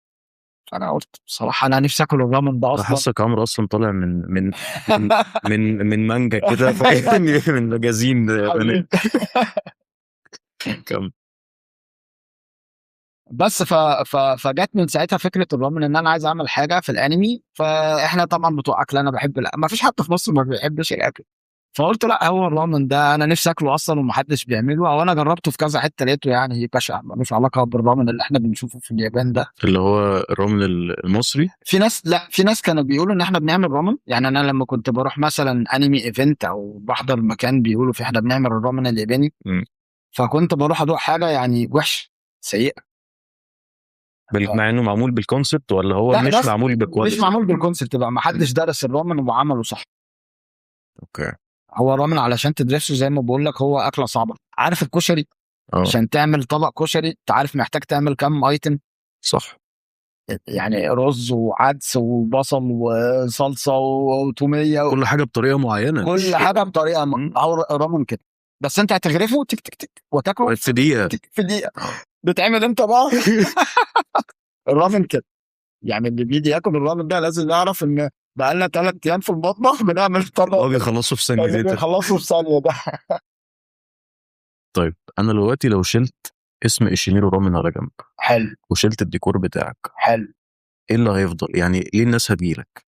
فانا قلت بصراحة انا نفسي اكل الرامن ده اصلا. حاسك عمرو اصلا طالع من مانجا كده، فاهمني؟ من magazine. من كم بس فجت من ساعتها فكرة الرامن ان انا عايز اعمل حاجة في الانمي. فاحنا طبعا بتوع اكل، انا بحب ما فيش حد في مصر ما بيحبش الاكل. فقلت لا، هو الرامن ده انا نفسي اكله اصلا ومحدش بيعمله، او انا جربته في كذا حتة لقيته يعني بشع، ملوش علاقة بالرامن اللي احنا بنشوفه في اليابان ده. اللي هو الرامن المصري. في ناس، لا في ناس كانوا بيقولوا ان احنا بنعمل رامن. يعني انا لما كنت بروح مثلا anime event او بحضر مكان بيقولوا في احنا بنعمل الرامن الياباني، فكنت بروح ادوق حاجة يعني وحش، سيئه. مع انه معمول بال concept ولا هو لا، مش بس معمول ب quality؟ مش معمول بال concept بقى، ما حدش درس الرامن وعمله صح. هو الرامن علشان تدرسه زي ما بقول لك هو اكله صعبة. عارف الكشري؟ عشان تعمل طبق كشري انت عارف محتاج تعمل كام item؟ يعني رز وعدس وبصل وصلصه وتوميه كل حاجة بطريقة معينة. كل حاجة بطريقة هو رامن كده، بس انت هتغرفه تك تك تك وتاكله في دقيقة. تك في دقيقة. بتعمل انت بقى الرامن كده. يعني اللي بيجي ياكل الرامن ده لازم يعرف ان بقى لنا 3 ايام في المطبخ بنعمل طبق. هو بيخلصوا في ثانية. بيخلصوا في ثانية ده. طيب انا دلوقتي لو شلت اسم إيشيميرو رامن على جنب، وشلت الديكور بتاعك، ايه اللي هيفضل؟ يعني ليه الناس هتجيلك؟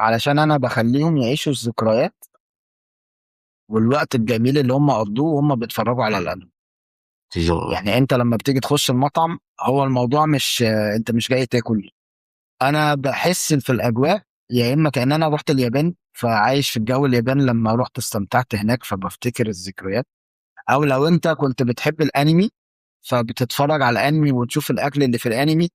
علشان انا بخليهم يعيشوا الذكريات والوقت الجميل اللي هم قضوه وهم بيتفرجوا على الانمي. يعني انت لما بتيجي تخش المطعم، هو الموضوع مش انت مش جاي تاكل. انا بحس في الاجواء، يا اما كان انا رحت اليابان فعايش في الجو اليابان، لما رحت استمتعت هناك فبفتكر الذكريات، او لو انت كنت بتحب الانمي فبتتفرج على الانمي وتشوف الاكل اللي في الانمي.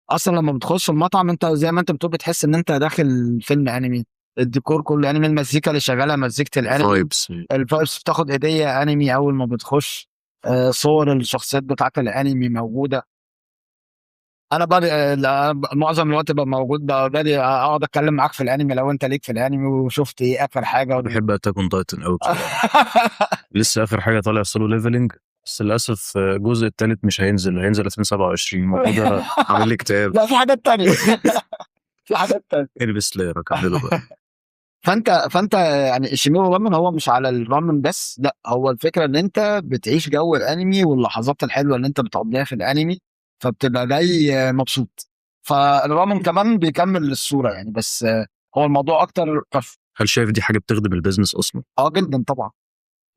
اصلا لما بتخش المطعم انت زي ما انت بتقول بتحس ان انت داخل فيلم انمي، الديكور كله انمي، المزيكا اللي شغالة مزيكة الانمي، vibes. ال vibes، بتاخد هديه انمي اول ما بتخش، صور الشخصيات بتاعت الانمي موجودة. انا بقى لا، معظم الوقت ببقى موجود، بقى اقعد اتكلم معاك في الانمي لو انت ليك في الانمي وشفت ايه اخر حاجة بحب Attack on Titan قوي بصراحه. لسه اخر حاجة طالع Solo Leveling، بس للاسف الجزء الثالث مش هينزل، هينزل 2027. الموضوع ده عامل لي اكتئاب. لا، في حاجات تانية، في حاجات تانية. البس layer اكمله بقى. فانت يعني الشيميرو رامن هو مش على الرامن بس، لا، هو الفكرة ان انت بتعيش جو الانمي واللحظات الحلوة اللي انت بتقضيها في الانمي، فبتبقى جاي مبسوط. فالرامن كمان بيكمل الصورة يعني، بس هو الموضوع اكتر كف. هل شايف دي حاجة بتخدم ال business اصلا؟ اه جدا طبعا.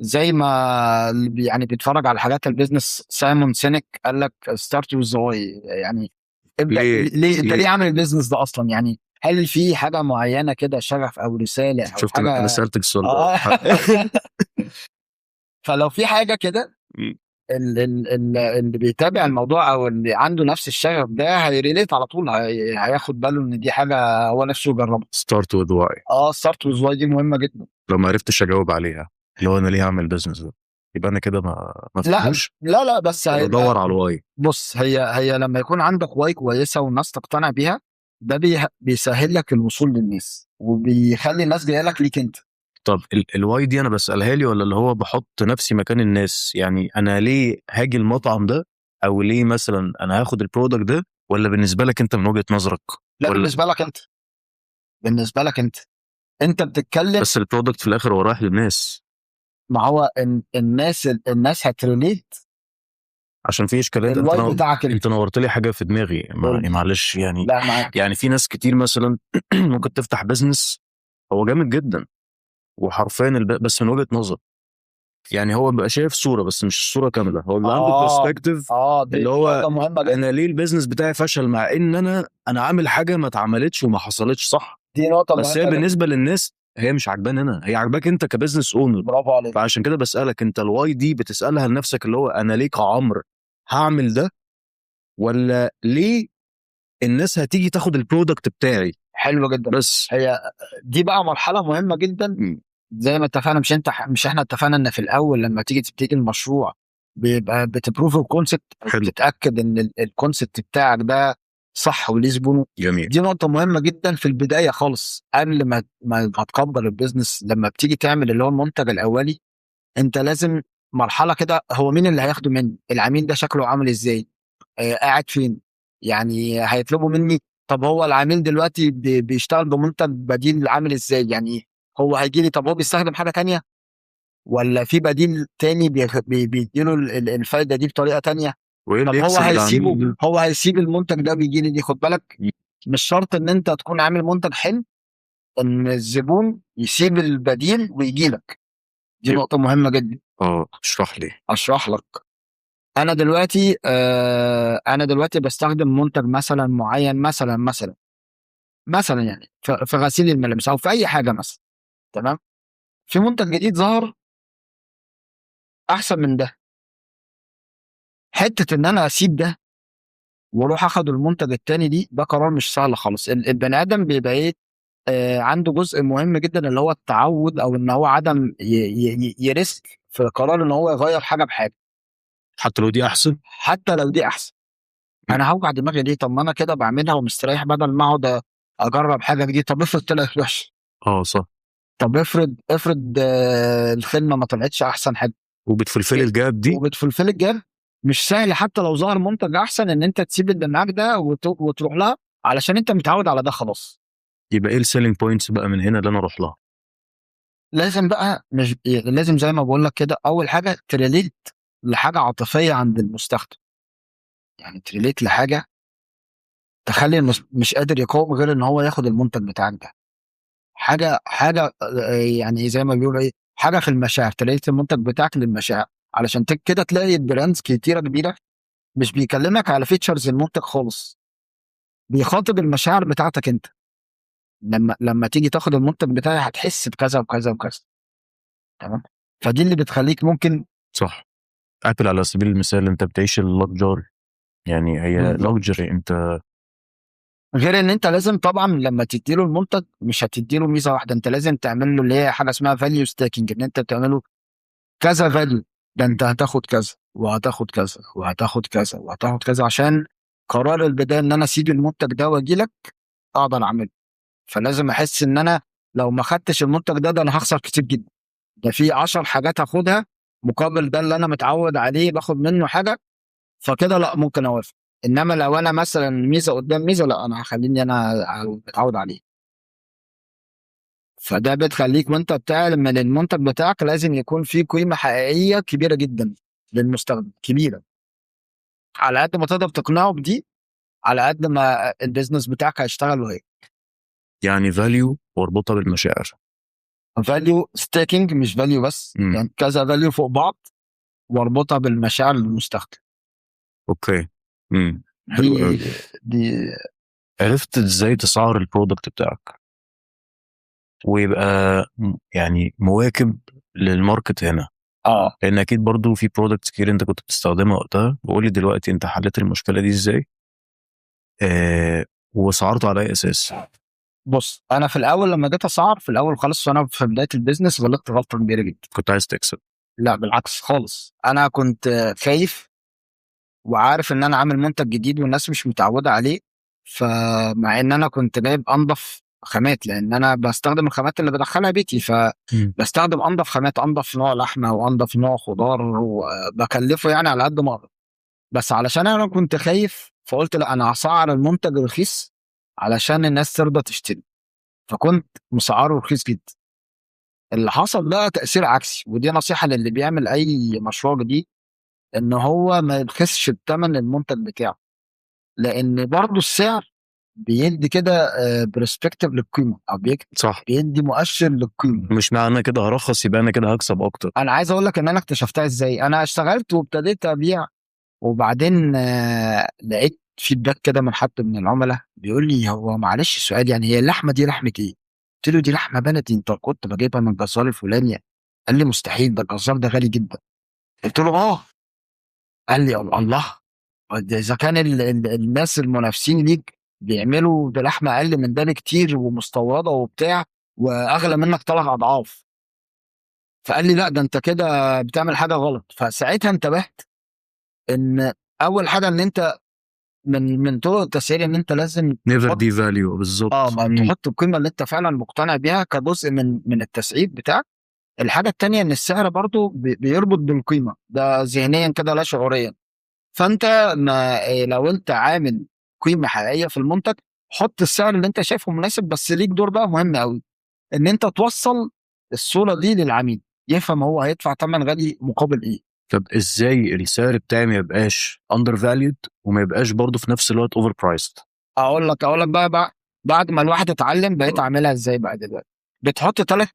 زي ما اللي يعني بيتفرج على حاجات ال business، سايمون سينك قال لك start with why، يعني ابدا. ليه؟ ليه انت ليه؟ ليه عامل ال business ده اصلا؟ يعني هل في حاجة معينة كده، شغف او رسالة او شفت انا حاجه؟ انا سالتك السؤال ده. فلو في حاجة كده، اللي بيتابع الموضوع او اللي عنده نفس الشغف ده هي relate على طول، هياخد باله ان دي حاجة هو نفسه يجربها. start with why. اه، start with why دي مهمة جدا. لو ما عرفتش اجاوب عليها، اللي هو انا ليه اعمل business ده، يبقى انا كده ما لا. فهمش. لا لا، بس هيبقى بدور على ال why. بص، هي لما يكون عندك why كويسة والناس تقتنع بيها، ده بيسهل لك الوصول للناس وبيخلي الناس جاية لك ليك انت. طب ال why دي انا بسالها لي ولا اللي هو بحط نفسي مكان الناس؟ يعني انا ليه هاجي المطعم ده، او ليه مثلا انا هاخد ال product ده، ولا بالنسبة لك انت من وجهه نظرك؟ لا. ولا بالنسبة لك انت، بالنسبة لك انت، انت بتتكلم. بس ال product في الاخر هو رايح للناس. ما هو الناس هت relate. عشان في اشكاليات انت ال why نور... بتاعك انت. انت نورت لي حاجة في دماغي. قول. يعني معلش يعني. لا، معاك. يعني في ناس كتير مثلا ممكن تفتح business هو جامد جدا وحرفيا بس من وجهه نظر، يعني هو بيبقى شايف صوره بس مش الصورة كامله، هو بيبقى عنده perspective اه، دي اللي هو نقطة مهمة جدا. انا ليه ال business بتاعي فشل مع ان انا عامل حاجة ما اتعملتش وما حصلتش، صح؟ دي نقطة بس مهمة هي جدا. بالنسبة للناس هي مش عاجباني انا، هي عاجباك انت ك business owner. برافو عليك. فعشان كده بسالك انت ال why دي بتسالها لنفسك، اللي هو انا ليه كعمر هعمل ده، ولا ليه الناس هتيجي تاخد ال product بتاعي؟ حلو جدا. بس هي دي بقى مرحلة مهمة جدا. زي ما اتفقنا، مش احنا اتفقنا ان في الاول لما تيجي تبتدي المشروع بيبقى بت prove ال concept؟ حلو. بتتاكد ان ال concept بتاعك ده صح وليه زبونه. جميل. دي نقطة مهمة جدا في البداية خالص، قبل ما تكبر ال business، لما بتيجي تعمل اللي هو المنتج الأولي، أنت لازم مرحلة كده، هو مين اللي هياخده مني؟ العميل ده شكله عامل ازاي؟ قاعد فين؟ يعني هيطلبوا مني؟ طب هو العميل دلوقتي بيشتغل بمنتج بديل عامل ازاي؟ يعني هو هيجي لي، طب هو بيستخدم حاجة تانية ولا في بديل تاني بيديله الفايدة دي بطريقة تانية؟ وايه طب اللي هو يكسب هيسيبه العميل؟ هو هيسيب المنتج ده ويجي لي دي. خد بالك، مش شرط ان انت تكون عامل منتج حلو ان الزبون يسيب البديل ويجي لك. دي نقطة مهمة جدا. اه، اشرح لي. اشرح لك. انا دلوقتي بستخدم منتج مثلا معين، مثلا يعني في غسيل الملابس او في اي حاجة مثلا، تمام؟ في منتج جديد ظهر احسن من ده، حتة ان انا اسيب ده واروح اخد المنتج التاني دي، ده قرار مش سهل خالص. البني ادم بيبقى ايه، عنده جزء مهم جدا اللي هو التعود، او ان هو عدم ي risk في قرار ان هو يغير حاجة بحاجه. حتى لو دي احسن. حتى لو دي احسن. انا هوجع دماغي ليه؟ طب ما انا كده بعملها ومستريح، بدل ما اقعد اجرب حاجة جديده. طب افرض طلعت وحشة؟ اه صح. طب افرض الخدمة ما طلعتش احسن حاجه؟ وبت fulfill ال gap دي. وبت fulfill ال gap. مش سهل حتى لو ظهر منتج احسن ان انت تسيب اللي معاك ده وتروح لها، علشان انت متعود على ده خلاص. يبقى ايه ال selling points بقى من هنا اللي انا اروح لها؟ لازم بقى، مش لازم، زي ما بقول لك كده، اول حاجة ت relate لحاجة عاطفية عند المستخدم، يعني ت relate لحاجة تخلي مش قادر يقاوم غير ان هو ياخد المنتج بتاعك ده. حاجه يعني زي ما بيقولوا ايه، حاجة في المشاعر، ت relate المنتج بتاعك للمشاعر، علشان كده تلاقي ال brands كتيرة كبيرة مش بيكلمك على features المنتج خالص، بيخاطب المشاعر بتاعتك انت. لما تيجي تاخد المنتج بتاعي هتحس بكذا وكذا وكذا، تمام؟ فدي اللي بتخليك ممكن. صح. Apple على سبيل المثال، انت بتعيش ال luxury، يعني هي luxury انت. غير ان انت لازم طبعا لما تديله المنتج مش هتديله ميزة واحده، انت لازم تعمل له اللي هي حاجة اسمها value stacking، ان انت بتعمله كذا value، ده انت هتاخد كذا وهتاخد كذا وهتاخد كذا وهتاخد كذا عشان قرار البداية ان انا اسيب المنتج ده واجي لك اقدر اعمله. فلازم احس ان انا لو ما خدتش المنتج ده انا هخسر كتير جدا، ده في 10 حاجات هاخدها مقابل ده اللي انا متعود عليه باخد منه حاجة، فكده لا ممكن اوافق. انما لو انا مثلا ميزة قدام ميزة، لا انا هخليني انا متعود عليه. فده بتخليك وانت بتعمل المنتج بتاعك لازم يكون فيه قيمة حقيقية كبيرة جدا للمستخدم، كبيرة على قد ما تقدر تقنعه بدي، على قد ما ال business بتاعك هيشتغل. وهي يعني value واربطها بالمشاعر. value stacking مش value بس، يعني كذا value فوق بعض واربطها بالمشاعر للمستخدم. okay، حلو قوي. دي عرفت ازاي تسعر ال product بتاعك ويبقى يعني مواكب لل market هنا؟ لان اكيد برضو في products كتير انت كنت بتستخدمها وقتها، وقول لي دلوقتي انت حليت المشكلة دي ازاي وسعرته على اي اساس؟ بص، انا في الاول لما جيت اسعر في الاول خالص وانا في بداية ال business غلطت غلطه كبيرة جدا. كنت عايز تكسب؟ لا بالعكس خالص، انا كنت خايف وعارف ان انا عامل منتج جديد والناس مش متعوده عليه، فمع ان انا كنت جايب انضف خامات، لان انا بستخدم الخامات اللي بدخلها بيتي، فبستخدم انضف خامات، انضف نوع لحمه وانضف نوع خضار، وبكلفه يعني على قد ما اقدر. بس علشان انا كنت خايف فقلت لا انا هسعر المنتج رخيص علشان الناس ترضى تشتري، فكنت مسعره رخيص جدا. اللي حصل ده تأثير عكسي، ودي نصيحة للي بيعمل أي مشروع جديد، إن هو ما يبخسش بثمن المنتج بتاعه، لأن برضه السعر بيدي كده perspective للقيمة، أو بيدي مؤشر للقيمة. مش معنى أنا كده هرخص يبقى أنا كده هكسب أكتر. أنا عايز أقول لك إن أنا اكتشفتها إزاي. أنا اشتغلت وابتديت أبيع، وبعدين لقيت feedback كده من حد من العملاء بيقول لي هو معلش سؤال، يعني هي اللحمة دي لحمه ايه؟ قلت له دي لحمه بلدي، انت كنت بجيبها من الجزار الفلاني. قال لي مستحيل، ده الجزار ده غالي جدا. قلت له اه. قال لي الله، ده اذا كان الناس المنافسين ليك بيعملوا بلحمه اقل من ده بكتير ومستورده وبتاع واغلى منك 3 اضعاف. فقال لي لا ده انت كده بتعمل حاجة غلط. فساعتها انتبهت ان اول حاجة ان انت من طرق التسعير ان انت لازم never devalue. بالظبط. ما تحط القيمة اللي انت فعلا مقتنع بيها كجزء من التسعير بتاعك. الحاجة التانية ان السعر برضو بيربط بالقيمة ده ذهنيا كده لا شعوريا. فانت ما لو انت عامل قيمة حقيقية في المنتج حط السعر اللي انت شايفه مناسب، بس ليك دور بقى مهم قوي ان انت توصل الصورة دي للعميل يفهم هو هيدفع ثمن غالي مقابل ايه. طب ازاي السعر بتاعي ما يبقاش undervalued وما يبقاش برضه في نفس الوقت overpriced؟ اقول لك بقى بعد ما الواحد اتعلم بقيت اعملها ازاي بقى دلوقتي. بتحط 3،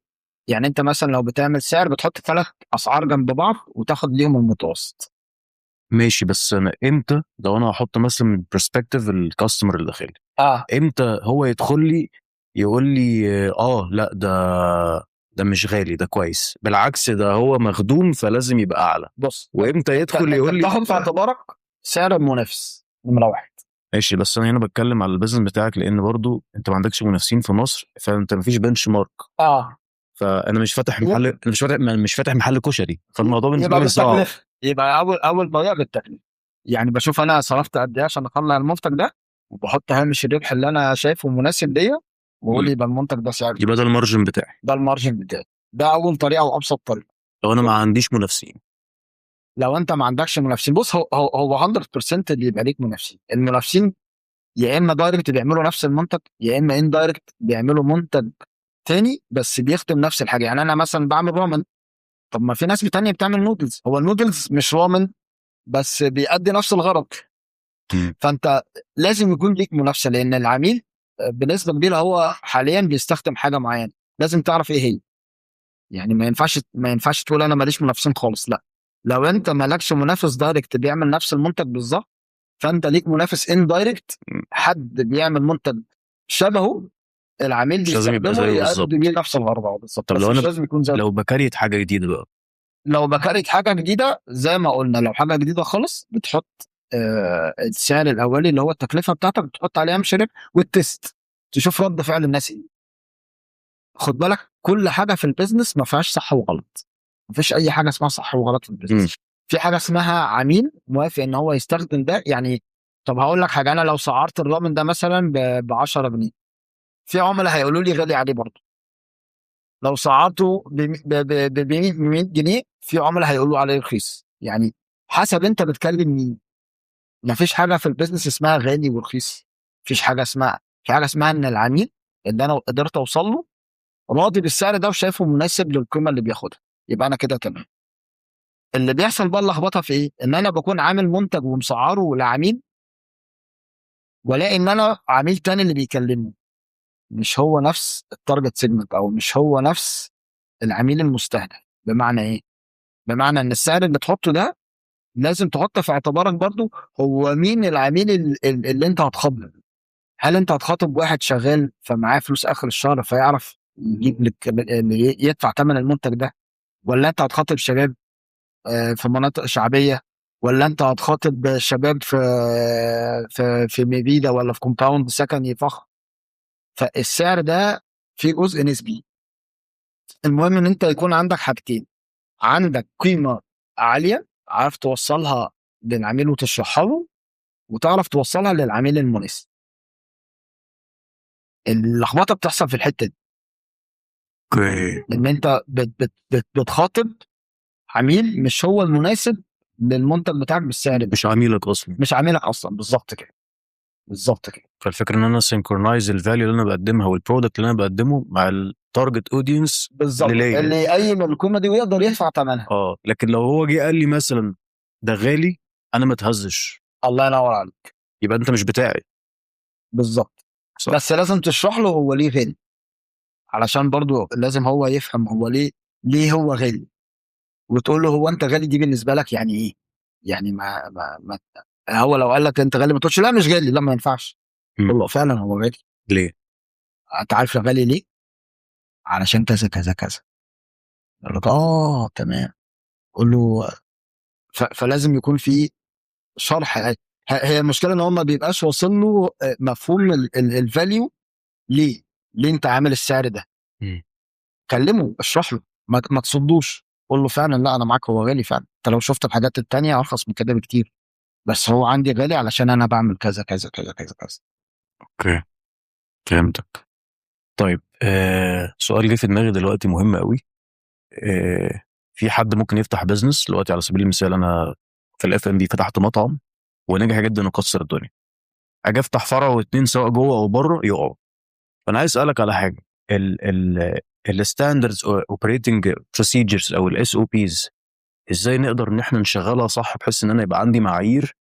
يعني انت مثلا لو بتعمل سعر بتحط 3 اسعار جنب بعض وتاخد ليهم المتوسط. ماشي، بس انا امتى لو انا هحط مثلا من perspective ال customer اللي داخل لي، امتى هو يدخل لي يقول لي لا ده مش غالي ده كويس، بالعكس ده هو مخدوم فلازم يبقى اعلى. بص، وامتى يدخل يقول لي تاخد في اعتبارك سعر المنافس نمره 1. ماشي، بس انا هنا بتكلم على ال business بتاعك لان برضو انت ما عندكش منافسين في مصر، فانت ما فيش benchmark. فانا مش فاتح محل، انا مش فاتح محل كشري، فالموضوع بالنسبة يبقى لي صعب. بالتكلفه. يبقى اول طريقه بالتكلفه، يعني بشوف انا صرفت قد ايه عشان اطلع المنتج ده، وبحط هامش الربح اللي انا شايفه مناسب ليا، واقول يبقى المنتج ده سعره يبقى ده ال margin بتاعي. ده ال margin بتاعي. ده اول طريقه وابسط طريقه. لو انا ما عنديش منافسين. لو انت ما عندكش منافسين، بص هو 100% اللي يبقى ليك منافسين. المنافسين يا اما direct بيعملوا نفس المنتج، يا اما indirect بيعملوا منتج تاني بس بيخدم نفس الحاجة. يعني انا مثلا بعمل رامن، طب ما في ناس تانية بتعمل نودلز، هو النودلز مش رامن بس بيأدي نفس الغرض. فانت لازم يكون ليك منافسه، لان العميل بنسبة كبيرة هو حاليا بيستخدم حاجة معينة، لازم تعرف ايه هي. يعني ما ينفعش تقول انا ماليش منافسين خالص، لا. لو انت مالكش منافس direct بيعمل نفس المنتج بالظبط، فانت ليك منافس indirect، حد بيعمل منتج شبهه العميل مش لازم يبقى بيستخدمه زيه يأدي بالظبط. بيه نفس الغرض بالظبط. طب بس لو مش انا لازم يكون زيه. لو ب create حاجة جديدة بقى، لو ب create حاجة جديدة زي ما قلنا، لو حاجة جديدة خالص بتحط السعر الاولي اللي هو التكلفة بتاعتك، بتحط عليها هامش ربح وال test تشوف رد فعل الناس ايه. خد بالك كل حاجة في ال business ما فيهاش صح وغلط، ما فيش اي حاجة اسمها صح وغلط في ال business. في حاجة اسمها عميل موافق ان هو يستخدم ده. يعني طب هقول لك حاجه، انا لو سعرت الرامن ده مثلا ب 10 جنيه، في عملاء هيقولوا لي غالي عليه برضه. لو سعرته ب 100 جنيه، في عملاء هيقولوا عليه رخيص. يعني حسب انت بتكلم مين. مفيش حاجة في ال business اسمها غالي ورخيص. مفيش حاجة اسمها، في حاجة اسمها ان العميل اللي انا قدرت اوصل له راضي بالسعر ده وشايفه مناسب للقيمة اللي بياخدها، يبقى انا كده تمام. اللي بيحصل بقى اللخبطة في ايه؟ ان انا بكون عامل منتج ومسعره لعميل، والاقي ان انا عميل تاني اللي بيكلمني مش هو نفس ال target segment، او مش هو نفس العميل المستهدف. بمعنى ايه؟ بمعنى ان السعر اللي تحطه ده لازم تحط في اعتبارك برضو هو مين العميل اللي انت هتخاطبه. هل انت هتخاطب واحد شغال فمعاه فلوس اخر الشهر فيعرف يجيب لك يدفع ثمن المنتج ده، ولا انت هتخاطب شباب في مناطق شعبيه، ولا انت هتخاطب شباب في مبيدا ولا في compound سكني فخم؟ فالسعر ده في جزء نسبي. المهم ان انت يكون عندك حاجتين: عندك قيمة عالية عارف توصلها للعميل وتشرحها له، وتعرف توصلها للعميل المناسب. اللخبطة بتحصل في الحتة دي. ان انت بت بت بت بتخاطب عميل مش هو المناسب للمنتج بتاعك بالسعر ده. مش عميلك اصلا. مش عميلك اصلا، بالظبط كده، بالظبط كده. فالفكرة ان انا synchronize ال value اللي انا بقدمها وال product اللي انا بقدمه مع ال target audience. بالظبط. اللي ليا. اللي يقيم القيمة دي ويقدر يدفع ثمنها. اه، لكن لو هو جه قال لي مثلا ده غالي، انا ما اتهزش. الله ينور عليك. يبقى انت مش بتاعي. بالظبط. صح. بس لازم تشرح له هو ليه غالي، علشان برضو لازم هو يفهم هو ليه هو غالي، وتقول له هو انت غالي دي بالنسبة لك يعني ايه؟ يعني ما هو لو قال لك انت غالي ما تقولش لا مش غالي، لا ما ينفعش. قول له فعلا هو غالي. ليه؟ انت عارف غالي ليه؟ علشان كذا كذا كذا. يقول لك اه تمام. قول له فلازم يكون في شرح. هي المشكلة ان هو ما بيبقاش واصل له مفهوم ال value، ليه انت عامل السعر ده. كلمة، اشرح له، ما تصدوش. قول له فعلا لا انا معاك هو غالي فعلا، انت لو شفت الحاجات التانية ارخص من كده بكتير، بس هو عندي غالي علشان انا بعمل كذا كذا كذا كذا كذا. okay، فهمتك. طيب، سؤال جه في دماغي دلوقتي مهم قوي. في حد ممكن يفتح business دلوقتي، على سبيل المثال انا في الاف ام بي فتحت مطعم ونجح جدا وكسر الدنيا، اجي افتح فرع واتنين سواء جوه او بره يقعوا. فانا عايز اسالك على حاجه، ال standards operating procedures او ال SOPs، ازاي نقدر ان احنا نشغلها صح بحيث ان انا يبقى عندي معايير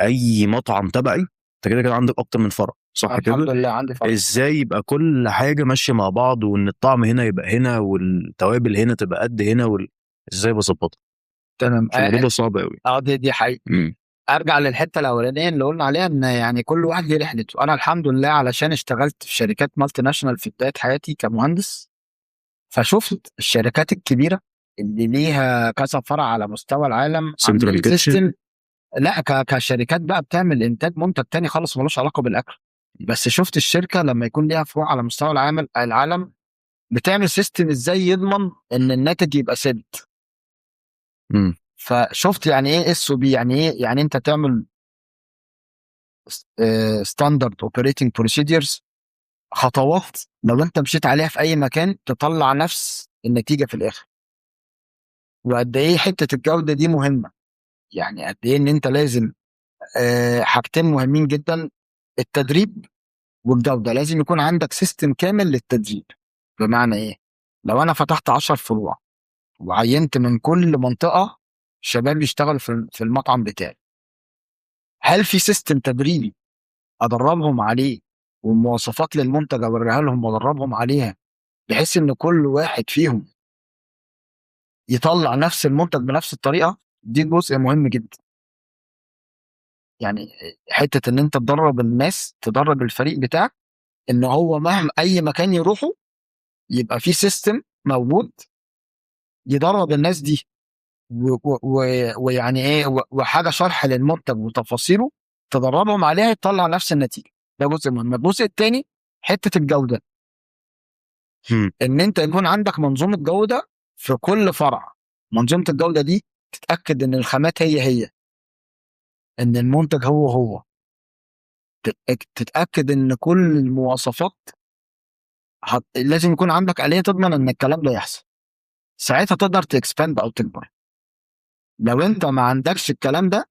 اي مطعم تبعي؟ انت كده كده عندك اكتر من فرع، صح كده؟ الحمد لله عندي فرع. ازاي يبقى كل حاجة ماشية مع بعض، وان الطعم هنا يبقى هنا والتوابل هنا تبقى قد هنا ازاي بظبطها؟ تمام. الموضوع ده صعب قوي. اه، دي حقيقة. ارجع للحتة الاولانية اللي قلنا عليها، ان يعني كل واحد ليه رحلته. انا الحمد لله علشان اشتغلت في شركات multinational في بداية حياتي كمهندس، فشفت الشركات الكبيرة اللي ليها كذا فرع على مستوى العالم سنترال عاملين kitchen. system. لا، كشركات بقى بتعمل انتاج منتج تاني خالص ملوش علاقة بالاكل، بس شفت الشركة لما يكون ليها فروع على مستوى العالم بتعمل system ازاي يضمن ان الناتج يبقى ثابت. فشفت يعني ايه SOP، يعني ايه، يعني انت تعمل standard operating procedures، خطوات لو انت مشيت عليها في اي مكان تطلع نفس النتيجة في الاخر. وقد ايه حتة الجودة دي مهمه، يعني قد ايه ان انت لازم حاجتين مهمين جدا، التدريب والجوده. لازم يكون عندك system كامل للتدريب. بمعنى ايه؟ لو انا فتحت 10 فروع وعينت من كل منطقة شباب يشتغلوا في المطعم بتاعي، هل في system تدريبي ادربهم عليه ومواصفات للمنتج اوريها لهم وادربهم عليها، بحيث ان كل واحد فيهم يطلع نفس المنتج بنفس الطريقة؟ دي جزء مهم جدا. يعني حتة ان انت تدرب الناس، تدرب الفريق بتاعك ان هو مهما اي مكان يروحوا يبقى في system موجود يدرب الناس دي، ويعني ايه، وحاجه شرح للمنتج وتفاصيله تدربهم عليها يطلع نفس النتيجه. ده جزء مهم. الجزء الثاني حتة الجودة، ان انت يكون عندك منظومة جوده في كل فرع. منظومة الجودة دي تتاكد ان الخامات هي هي، ان المنتج هو هو. تتاكد ان كل المواصفات لازم يكون عندك آلية تضمن ان الكلام ده يحصل، ساعتها تقدر ت expand او تكبر. لو انت ما عندكش الكلام ده،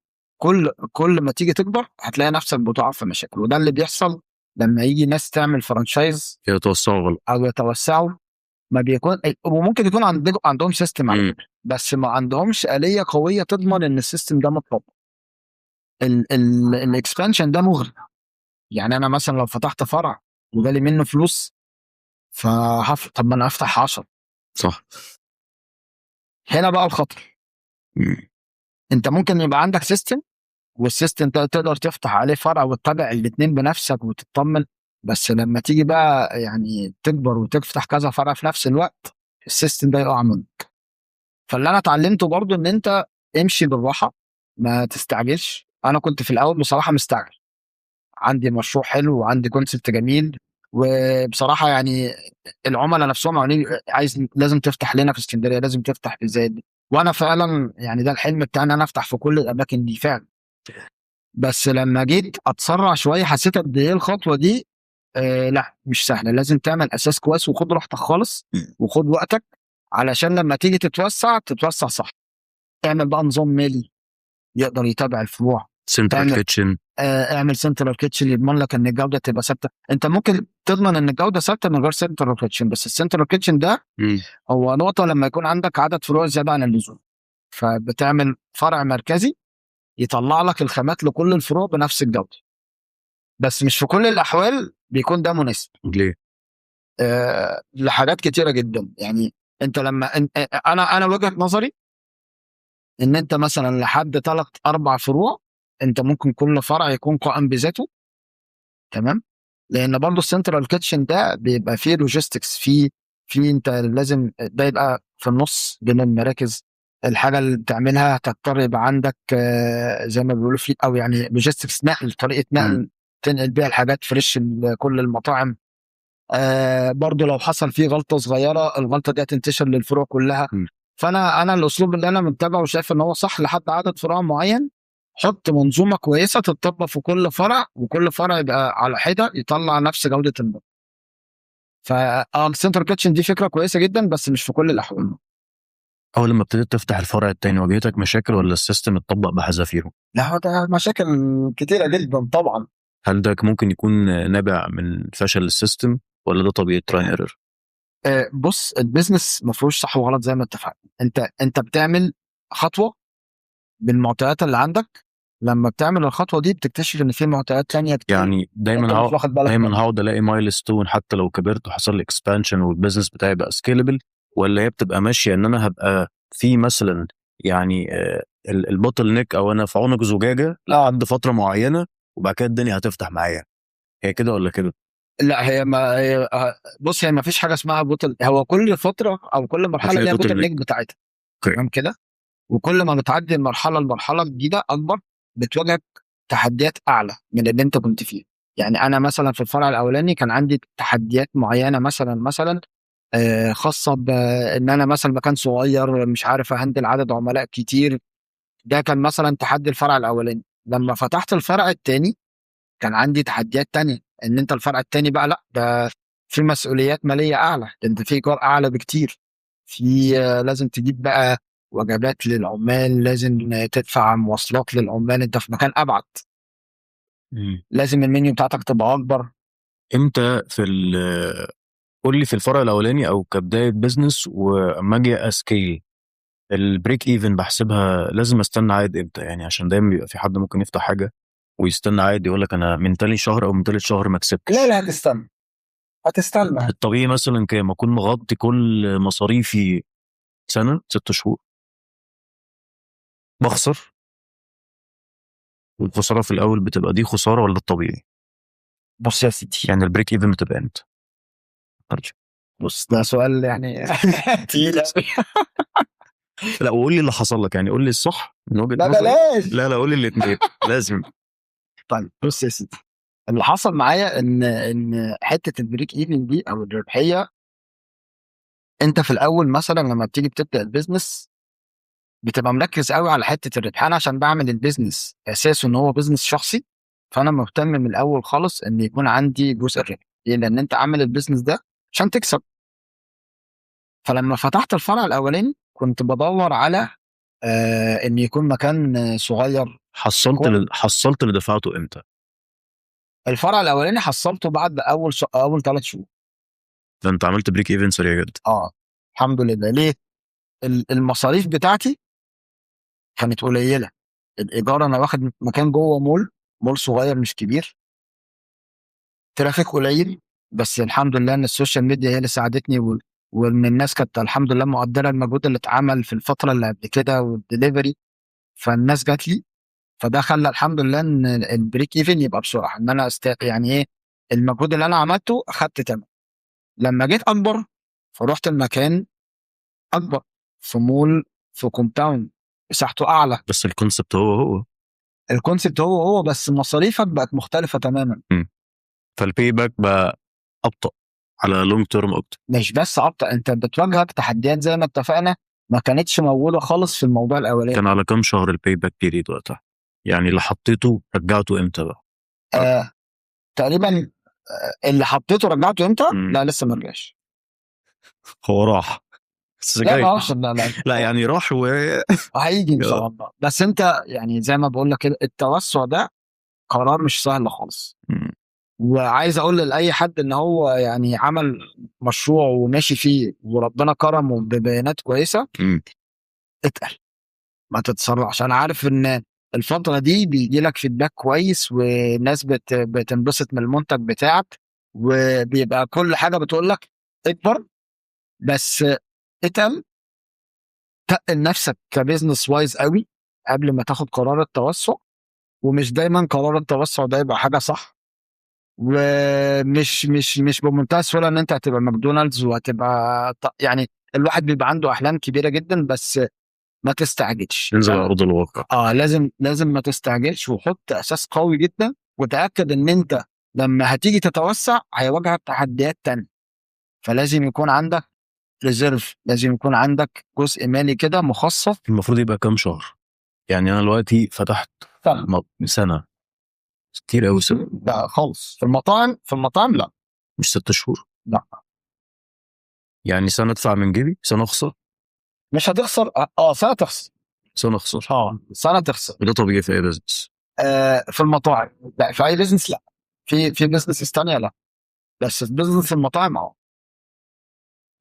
كل ما تيجي تكبر هتلاقي نفسك بتقع في مشاكل، وده اللي بيحصل لما يجي ناس تعمل franchise يتوسعوا غلط. او يتوسعوا، ما بيكون، وممكن يكون عندهم system على فكرة، بس ما عندهمش آلية قوية تضمن ان ال system ده متطبق. ال expansion ده مغري، يعني انا مثلا لو فتحت فرع وجالي منه فلوس طب ما انا افتح 10. صح. هنا بقى الخطر. انت ممكن يبقى عندك system، وال system ده تقدر تفتح عليه فرع وتتابع الاثنين بنفسك وتطمن، بس لما تيجي بقى يعني تكبر وتفتح كذا فرع في نفس الوقت، ال system ده يقع منك. فاللي انا اتعلمته برضو ان انت امشي بالراحه، ما تستعجلش. انا كنت في الاول بصراحة مستعجل، عندي مشروع حلو وعندي concept جميل، وبصراحة يعني العملاء نفسهم عاملين عايز لازم تفتح لنا في اسكندريه، لازم تفتح في زايد، وانا فعلا يعني ده الحلم بتاعي ان انا افتح في كل الاماكن دي فعلا. بس لما جيت اتسرع شوية حسيت قد ايه الخطوة دي لا مش سهلة، لازم تعمل اساس كويس وخد راحتك خالص وخد وقتك، علشان لما تيجي تتوسع تتوسع صح. اعمل بقى نظام مالي يقدر يتابع الفروع، سنترال kitchen. اعمل central kitchen يضمن لك ان الجودة تبقى ثابتة. انت ممكن تضمن ان الجودة ثابتة من غير central kitchen، بس ال central kitchen ده هو نقطة لما يكون عندك عدد فروع زيادة عن اللزوم، فبتعمل فرع مركزي يطلع لك الخامات لكل الفروع بنفس الجودة، بس مش في كل الاحوال بيكون ده مناسب. ليه؟ لحاجات كتيرة جدا. يعني انت لما انا وجهه نظري ان انت مثلا لحد 3-4 فروع انت ممكن كل فرع يكون قائم بذاته، تمام؟ لان برضه ال central kitchen ده بيبقى فيه logistics، في انت لازم ده يبقى في النص بين المراكز. الحاجة اللي بتعملها هتضطر يبقى عندك زي ما بيقولوا في او يعني logistics، نقل، طريقه نقل تنقل بيها الحاجات fresh لكل المطاعم. برضو لو حصل فيه غلطه صغيرة الغلطة دي هتنتشر للفروع كلها. فانا الاسلوب اللي انا متبعة وشايف ان هو صح لحد عدد فروع معين، حط منظومة كويسة تتطبق في كل فرع، وكل فرع يبقى على حده يطلع نفس جوده المنتج. فا ال central kitchen دي فكرة كويسة جدا، بس مش في كل الاحوال. اول لما ابتديت تفتح الفرع التاني واجهتك مشاكل ولا ال system اتطبق بحذافيره؟ لا، هو ده مشاكل كتيرة جدا طبعا. هل ده ممكن يكون نابع من فشل ال system ولا ده طبيعي try error؟ بص، ال business ما فيهوش صح وغلط زي ما اتفقنا. انت بتعمل خطوة بالمعطيات اللي عندك، لما بتعمل الخطوة دي بتكتشف ان في معطيات تانية كتير يعني دايما انت مش واخد بالك دايما منها. هقعد الاقي milestone حتى لو كبرت وحصل لي expansion وال business بتاعي بقى scalable، ولا هي بتبقى ماشية ان انا هبقى في مثلا يعني ال bottleneck او انا في عنق زجاجة لحد فترة معينة وبعد كده الدنيا هتفتح معايا، هي كده ولا كده؟ لا، هي ما هي بص، هي ما فيش حاجة اسمها bottle، هو كل فترة او كل مرحلة هتلاقي ليها bottle bottle neck. neck بتاعتها. تمام كده؟ وكل ما بتعدي المرحلة لمرحلة جديدة اكبر بتواجهك تحديات اعلى من اللي انت كنت فيه. يعني انا مثلا في الفرع الاولاني كان عندي تحديات معينة، مثلا خاصة بان انا مثلا مكان صغير مش عارف ا handle عدد عملاء كتير، ده كان مثلا تحدي الفرع الاولاني. لما فتحت الفرع الثاني كان عندي تحديات تانية، ان انت الفرع الثاني بقى لا، ده في مسؤوليات ماليه اعلى، ده انت في ايجار اعلى بكتير، في لازم تجيب بقى وجبات للعمال، لازم تدفع مواصلات للعمال، انت في مكان ابعد، لازم المنيو بتاعتك تبقى اكبر. امتى في قول لي في الفرع الاولاني او كبداية business واما اجي ا scale ال break even بحسبها لازم استنى عائد امتى؟ يعني عشان دايما بيبقى في حد ممكن يفتح حاجة ويستنى عائد يقول لك انا من تاني شهر او من تالت شهر ما كسبتش. لا لا، هتستنى هتستنى. الطبيعي مثلا كام اكون مغطي كل مصاريفي؟ سنة، 6 شهور، بخسر، والخسارة في الاول بتبقى دي خسارة ولا الطبيعي؟ بص يا سيدي، يعني ال break even بتبقى امتى؟ بص، ده سؤال يعني تقيل أوي. لا، وقول لي اللي حصل لك، يعني قول لي الصح من وجهه لا نظرك. بلاش. لا لا، قول لي الاثنين لازم. طيب بص يا سيدي، اللي حصل معايا ان حتة ال break even دي او الربحيه، انت في الاول مثلا لما بتيجي بتبدا ال business بتبقى مركز قوي على حتة الربح. انا عشان بعمل ال business اساسه ان هو business شخصي، فانا مهتم من الاول خالص ان يكون عندي جزء الربح. ليه؟ لان انت عامل ال business ده عشان تكسب. فلما فتحت الفرع الاولاني كنت بدور على ان يكون مكان صغير. حصلت اللي دفعته امتى؟ الفرع الاولاني حصلته بعد اول 3 شهور. ده انت عملت break even سريع جدا. اه، الحمد لله. ليه؟ المصاريف بتاعتي كانت قليله. الايجار، انا واخد مكان جوه مول، مول صغير مش كبير، traffic قليل، بس الحمد لله ان ال social media هي اللي ساعدتني وان الناس كانت الحمد لله مقدره المجهود اللي اتعمل في الفترة اللي قبل كده والدليفري، فالناس جات لي، فده خلى الحمد لله ان ال break even يبقى بسرعه، ان انا يعني ايه، المجهود اللي انا عملته اخدت تمن. لما جيت اكبر فرحت المكان اكبر في مول في compound مساحته اعلى. بس ال concept هو هو. ال concept هو هو، بس مصاريفك بقت مختلفة تماما. فال payback بقى ابطا على long term اكتر. مش بس ابطا، انت بتواجهك تحديات زي ما اتفقنا ما كانتش موجودة خالص في الموضوع الاولاني. كان على كام شهر ال payback period وقتها؟ يعني اللي حطيته رجعته امتى بقى؟ تقريبا اللي حطيته رجعته امتى؟ مم. لا، لسه ما رجعش. هو راح بس لا جاي. ما راحش، لا لا. لا، يعني راح و هيجي ان شاء الله، بس انت يعني زي ما بقول لك كده، التوسع ده قرار مش سهل خالص. وعايز اقول لاي حد ان هو يعني عمل مشروع وماشي فيه وربنا كرمه ببيانات كويسه، اتقل، ما تتسرعش. انا عارف ان الفترة دي بيجي لك feedback كويس والناس بتنبسط من المنتج بتاعك وبيبقى كل حاجة بتقول لك اكبر، بس اتقل، تقل نفسك ك business wise قوي قبل ما تاخد قرار التوسع. ومش دايما قرار التوسع ده يبقى حاجة صح، ومش مش مش بمنتهى السهولة ان انت هتبقى ماكدونالدز وهتبقى يعني الواحد بيبقى عنده احلام كبيرة جدا، بس ما تستعجلش. ننزل على ارض الواقع. اه، لازم ما تستعجلش، وحط اساس قوي جدا، وتاكد ان انت لما هتيجي تتوسع هيواجهك تحديات تانية، فلازم يكون عندك reserve، لازم يكون عندك جزء مالي كده مخصص. المفروض يبقى كام شهر؟ يعني انا دلوقتي فتحت سنة. سنه كتير قوي سنه. لا خالص، في المطاعم لا. مش 6 شهور؟ لا. يعني سنة ادفع من جيبي، سنة اخسر. مش هتخسر، سنة تخسر. سنة اخسر. اه، سنة تخسر. وده طبيعي في اي business. في المطاعم لا، في اي business لا، في business ثانية لا، بس في business المطاعم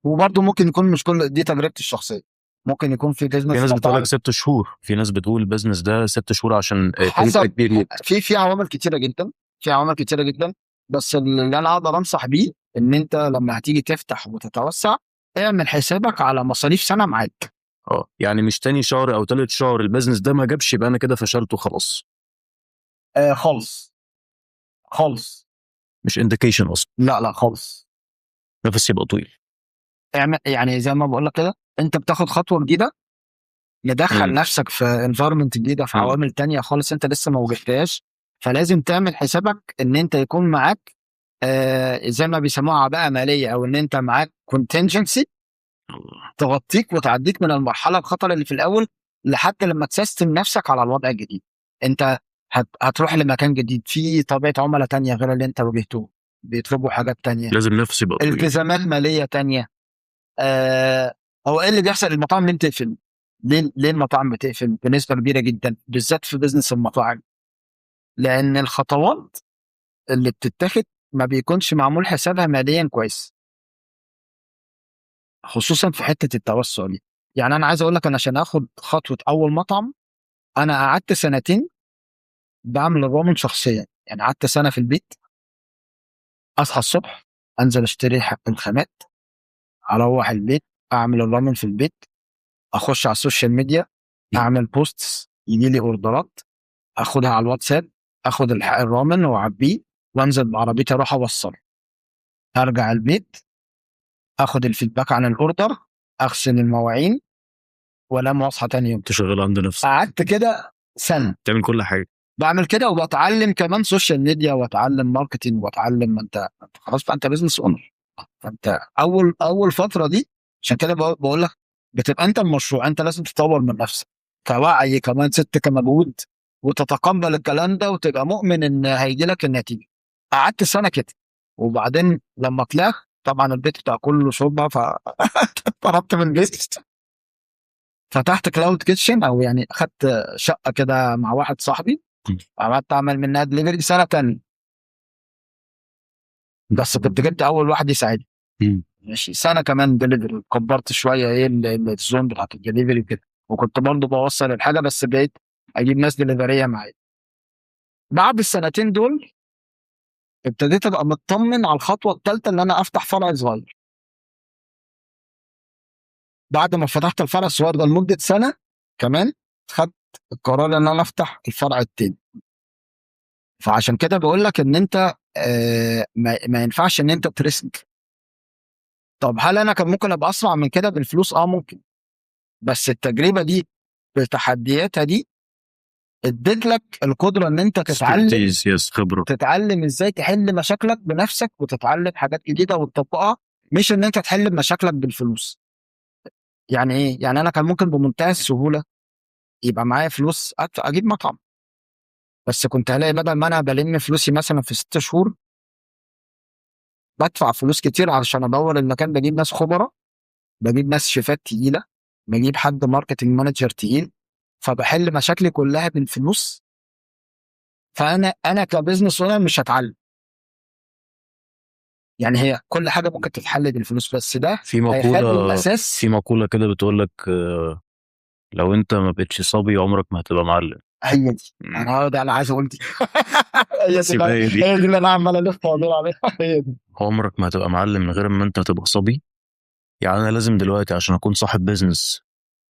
وبرضه ممكن يكون مش كل دي تجربتي الشخصيه، ممكن يكون في business في ناس بتقول مطاعم لك 6 شهور، في ناس بتقول ال business ده 6 شهور عشان حسب. payback period. في عوامل كتيرة جدا، في عوامل كتيرة جدا، بس اللي انا اقدر انصح بيه ان انت لما هتيجي تفتح وتتوسع اعمل حسابك على مصاريف سنة معاك. اه، يعني مش تاني شهر او تالت شهر ال business ده ما جابش يبقى انا كده فشلت وخلاص. آه، خالص خالص. مش indication اصلا. لا لا، خالص. نفس يبقى طويل. اعمل يعني زي ما بقول لك كده، انت بتاخد خطوة جديده، مدخل نفسك في environment جديده، في عوامل تانية خالص انت لسه ما واجهتهاش، فلازم تعمل حسابك ان انت يكون معاك زي ما بيسموها عباءه ماليه، او ان انت معاك contingency تغطيك وتعديك من المرحلة الخطر اللي في الاول لحد لما ت system نفسك على الوضع الجديد. انت هتروح لمكان جديد في طبيعة عملاء تانية غير اللي انت واجهته، بيطلبوا حاجات تانية. لازم نفس يبقى طويل. التزامات ماليه تانية. هو ايه اللي بيحصل؟ المطاعم ليه بتقفل؟ ليه المطاعم بتقفل بنسبة كبيرة جدا بالذات في business المطاعم؟ لان الخطوات اللي بتتاخد ما بيكونش معمول حسابها ماليا كويس، خصوصا في حتة التوسع دي. يعني انا عايز اقول لك، انا عشان اخد خطوة اول مطعم انا قعدت سنتين بعمل الرامن شخصيا. يعني قعدت سنة في البيت، اصحى الصبح انزل اشتري حق الخامات، اروح البيت اعمل الرامن في البيت، اخش على ال social media اعمل posts، يجي لي orderات اخدها على الواتساب، اخد الرامن واعبيه وانزل بعربيتي اروح اوصله، ارجع البيت اخد ال feedback عن ال order، اغسل المواعين وانام واصحى تاني يوم. انت شغال عند نفسك. قعدت كده سنه. تعمل كل حاجه. بعمل كده وبتعلم كمان social media واتعلم marketing واتعلم، ما انت خلاص بقى انت business owner. فانت اول فترة دي عشان كده بقول لك بتبقى انت المشروع، انت لازم تطور من نفسك كوعي، كمان ست، كمجهود. وتتقبل الكلام ده وتبقى مؤمن ان هيجي لك النتيجه. قعدت سنة كده، وبعدين لما طلعت طبعا البيت بتاع كله شوربه، فطردت من البيت. فتحت cloud kitchen، او يعني اخدت شقه كده مع واحد صاحبي، قعدت اعمل منها دليفري سنة تانية، بس كنت جبت اول واحد يساعدني. ماشي، سنة كمان دليفري، كبرت شوية ايه ال zone بتاعت الدليفري وكده، وكنت برضه بوصل الحاجه، بس بقيت اجيب ناس دليفريه معايا. بعد السنتين دول ابتديت ابقى مطمن على الخطوة الثالثه، ان انا افتح فرع صغير. بعد ما فتحت الفرع الصغير ده لمدة سنة كمان، خدت القرار ان انا افتح الفرع التاني. فعشان كده بقول لك ان انت ما ينفعش ان انت ت risk. طب هل انا كان ممكن ابقى اسرع من كده بالفلوس؟ اه ممكن، بس التجربة دي بتحدياتها دي اديت لك القدرة ان انت تتعلم. yes، خبره. تتعلم ازاي تحل مشاكلك بنفسك، وتتعلم حاجات جديدة وتطبقها، مش ان انت تحل مشاكلك بالفلوس. يعني ايه؟ يعني انا كان ممكن بمنتهى السهولة يبقى معايا فلوس اجيب مطعم، بس كنت هلاقي بدل ما انا بلم فلوسي مثلا في 6 شهور، بدفع فلوس كتير علشان ادور المكان، بجيب ناس خبراء، بجيب ناس شيفات تقيله، بجيب حد marketing manager تقيل، فبحل مشاكلي كلها بالفلوس. فانا ك business owner مش هتعلم. يعني هي كل حاجة ممكن تتحل بالفلوس، بس ده في هيخلي مقولة الاساس. في مقولة كده بتقول لك لو انت ما بقتش صبي عمرك ما هتبقى معلم. هي دي. انا ده انا عايز اقول دي، هي دي. سيبها، هي دي. هي دي اللي انا عمال الف وادور عليها، هي دي. عمرك ما هتبقى معلم من غير ما انت تبقى صبي. يعني انا لازم دلوقتي عشان اكون صاحب business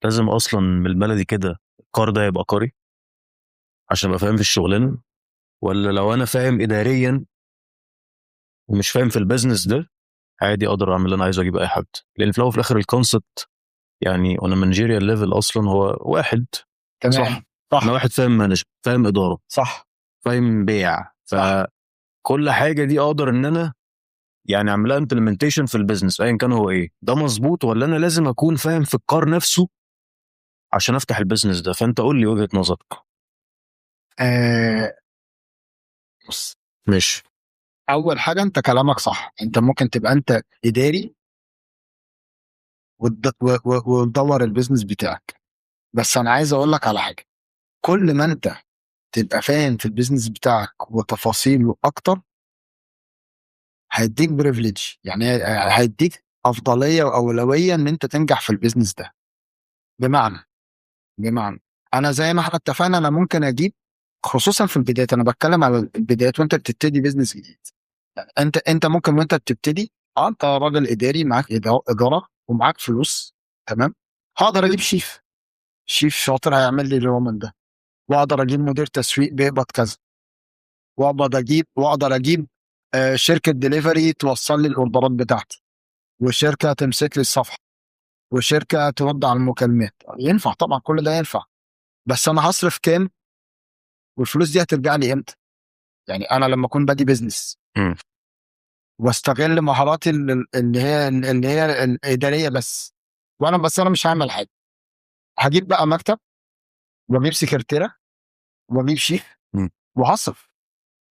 لازم اصلا بالبلدي كده الكار ده يبقى قاري عشان ابقى فاهم في الشغلانه، ولا لو انا فاهم اداريا ومش فاهم في ال business ده عادي اقدر اعمل اللي انا عايزه، اجيب اي حد؟ لان في الاول وفي الاخر ال concept يعني on managerial level اصلا هو واحد. تمام. صح. صح. انا واحد فاهم manage، فاهم اداره، صح. فاهم بيع، صح. فكل حاجة دي اقدر ان انا يعني اعملها implementation في ال business ايا كان هو ايه. ده مظبوط ولا انا لازم اكون فاهم في الكار نفسه عشان افتح ال business ده؟ فانت قول لي وجهه نظرك. بص. ماشي. اول حاجه، انت كلامك صح، انت ممكن تبقى انت اداري وتدور ال business بتاعك، بس انا عايز اقول لك على حاجه: كل ما انت تبقى فاهم في ال business بتاعك وتفاصيله اكتر هيديك privilege، يعني هيديك افضلية واولويه ان انت تنجح في ال business ده. بمعنى انا زي ما احنا اتفقنا، انا ممكن اجيب، خصوصا في البدايات، انا بتكلم على البدايات وانت بتبتدي business جديد، انت ممكن وانت بتبتدي انت راجل اداري معاك ادارة ومعاك فلوس، تمام، هقدر اجيب شيف، شيف شاطر هيعمل لي الرومان ده، واقدر اجيب مدير تسويق بيقبض كذا، واقدر اجيب شركة دليفري توصل لي ال orderات بتاعتي، وشركه تمسك لي الصفحه، وشركه ترد على المكالمات. ينفع طبعا، كل ده ينفع، بس انا هصرف كام والفلوس دي هترجع لي امتى؟ يعني انا لما اكون بادي business واستغل مهاراتي اللي هي الادارية بس، وانا بس انا مش هعمل حاجه، هجيب بقى مكتب واجيب سكرتيره واجيب شيف وهصرف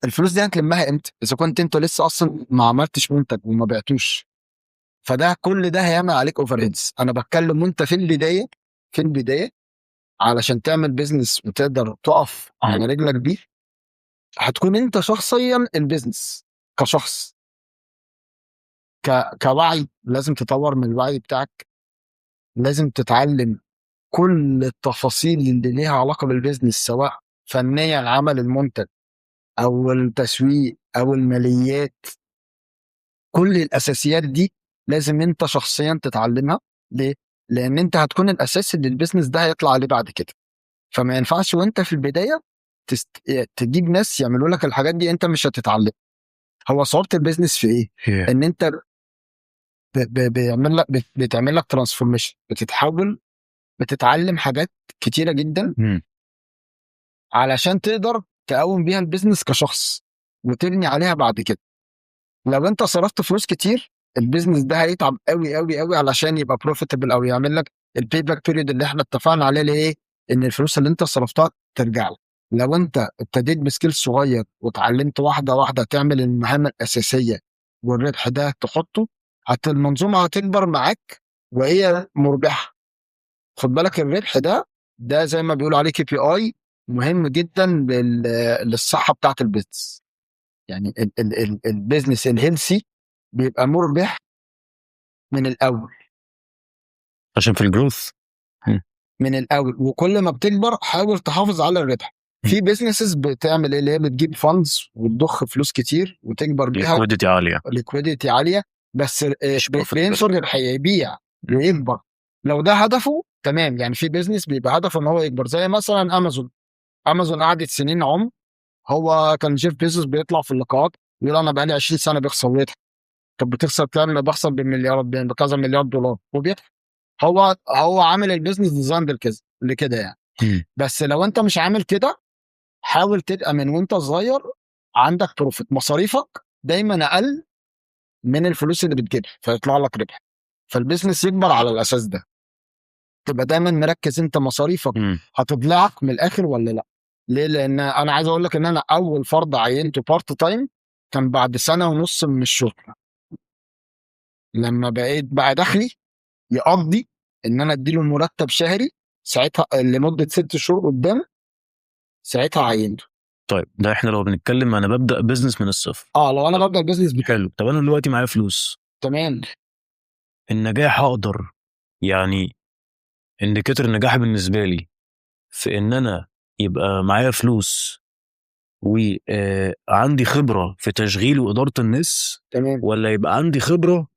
الفلوس دي، هتلمها امتى اذا كنت انت لسه اصلا ما عملتش منتج وما بعتوش؟ فده كل ده هيعمل عليك overheads. انا بتكلم وانت في البدايه، في البداية علشان تعمل business وتقدر تقف على رجلك بيه، هتكون انت شخصيا ال business كشخص كوعي، لازم تطور من الوعي بتاعك، لازم تتعلم كل التفاصيل اللي ليها علاقة بال business، سواء فنيا عمل المنتج او التسويق او الماليات. كل الاساسيات دي لازم انت شخصيا تتعلمها. ليه؟ لان انت هتكون الاساس اللي ال business ده هيطلع عليه بعد كده. فما ينفعش وانت في البداية تجيب ناس يعملوا لك الحاجات دي، انت مش هتتعلم. هو صعوبة ال business في ايه؟ ان انت بيعمل لك بتعمل لك transformation، بتتحول، بتتعلم حاجات كتيرة جدا علشان تقدر تقوم بيها ال business كشخص وتبني عليها بعد كده. لو انت صرفت فلوس كتير، ال business ده هيتعب قوي قوي قوي علشان يبقى profitable او يعمل لك ال payback period اللي احنا اتفقنا عليه، ليه؟ ان الفلوس اللي انت صرفتها ترجع لك. لو انت ابتديت ب scale صغير وتعلمت واحدة واحدة تعمل المهام الاساسية والربح ده تحطه، المنظومة هتكبر معاك وهي مربحة. خد بالك الربح ده زي ما بيقولوا عليه KPI مهم جدا للصحة بتاعت ال business. يعني ال business ال healthy بيبقى مربح من الاول، عشان في ال growth من الاول. وكل ما بتكبر حاول تحافظ على الربح. في businesses بتعمل ايه؟ اللي هي بتجيب funds وتضخ فلوس كتير وتكبر بيها، liquidity عالية. liquidity عالية، بس profitable. بينشر ربحية، يبيع ويكبر. لو ده هدفه تمام. يعني في business بيبقى هدفه ان هو يكبر، زي مثلا امازون. امازون قعدت سنين عمر، هو كان جيف بيزوس بيطلع في اللقاءات يقول انا بقالي 20 سنة بخسر ويضحك. طب بتخسر كام؟ بخسر بالمليارات، بكذا مليار دولار، وبيضحك. هو عامل ال business design بالكذا لكده يعني. بس لو انت مش عامل كده، حاول تبقى من وانت صغير عندك profit، مصاريفك دايما اقل من الفلوس اللي بتجيبها، فيطلع لك ربح، فال business يكبر على الاساس ده. تبقى دايما مركز انت مصاريفك هتبلعك من الاخر ولا لا. ليه؟ لان انا عايز اقول لك ان انا اول فرد عينته part time كان بعد سنة ونص من الشغل، لما بقيت بقى دخلي يقضي ان انا اديله مرتب شهري ساعتها لمدة 6 شهور قدام، ساعتها عينته. طيب ده احنا لو بنتكلم انا ببدا business من الصفر. اه، لو انا ببدا ال business بتاعي. حلو. طب انا دلوقتي معايا فلوس، النجاح اقدر يعني indicator النجاح بالنسبة لي في ان انا يبقى معايا فلوس وعندي خبره في تشغيل واداره الناس، ولا يبقى عندي خبره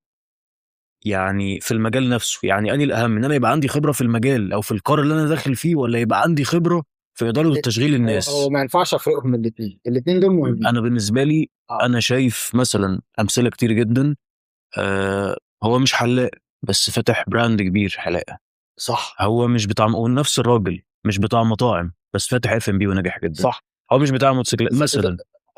يعني في المجال نفسه؟ يعني اني الاهم ان انا يبقى عندي خبره في المجال او في القرار اللي انا داخل فيه، ولا يبقى عندي خبره في ادارة وتشغيل الناس؟ هو ما ينفعش افرقهم الاثنين، الاثنين دول مهمين. انا بالنسبة لي انا شايف مثلا امثلة كتير جدا، هو مش حلاق بس فاتح brand كبير حلاقه. هو مش بتاع، ونفس الراجل مش بتاع مطاعم بس فاتح اف ام بي وناجح جدا. هو مش بتاع موتوسيكلات مثلا.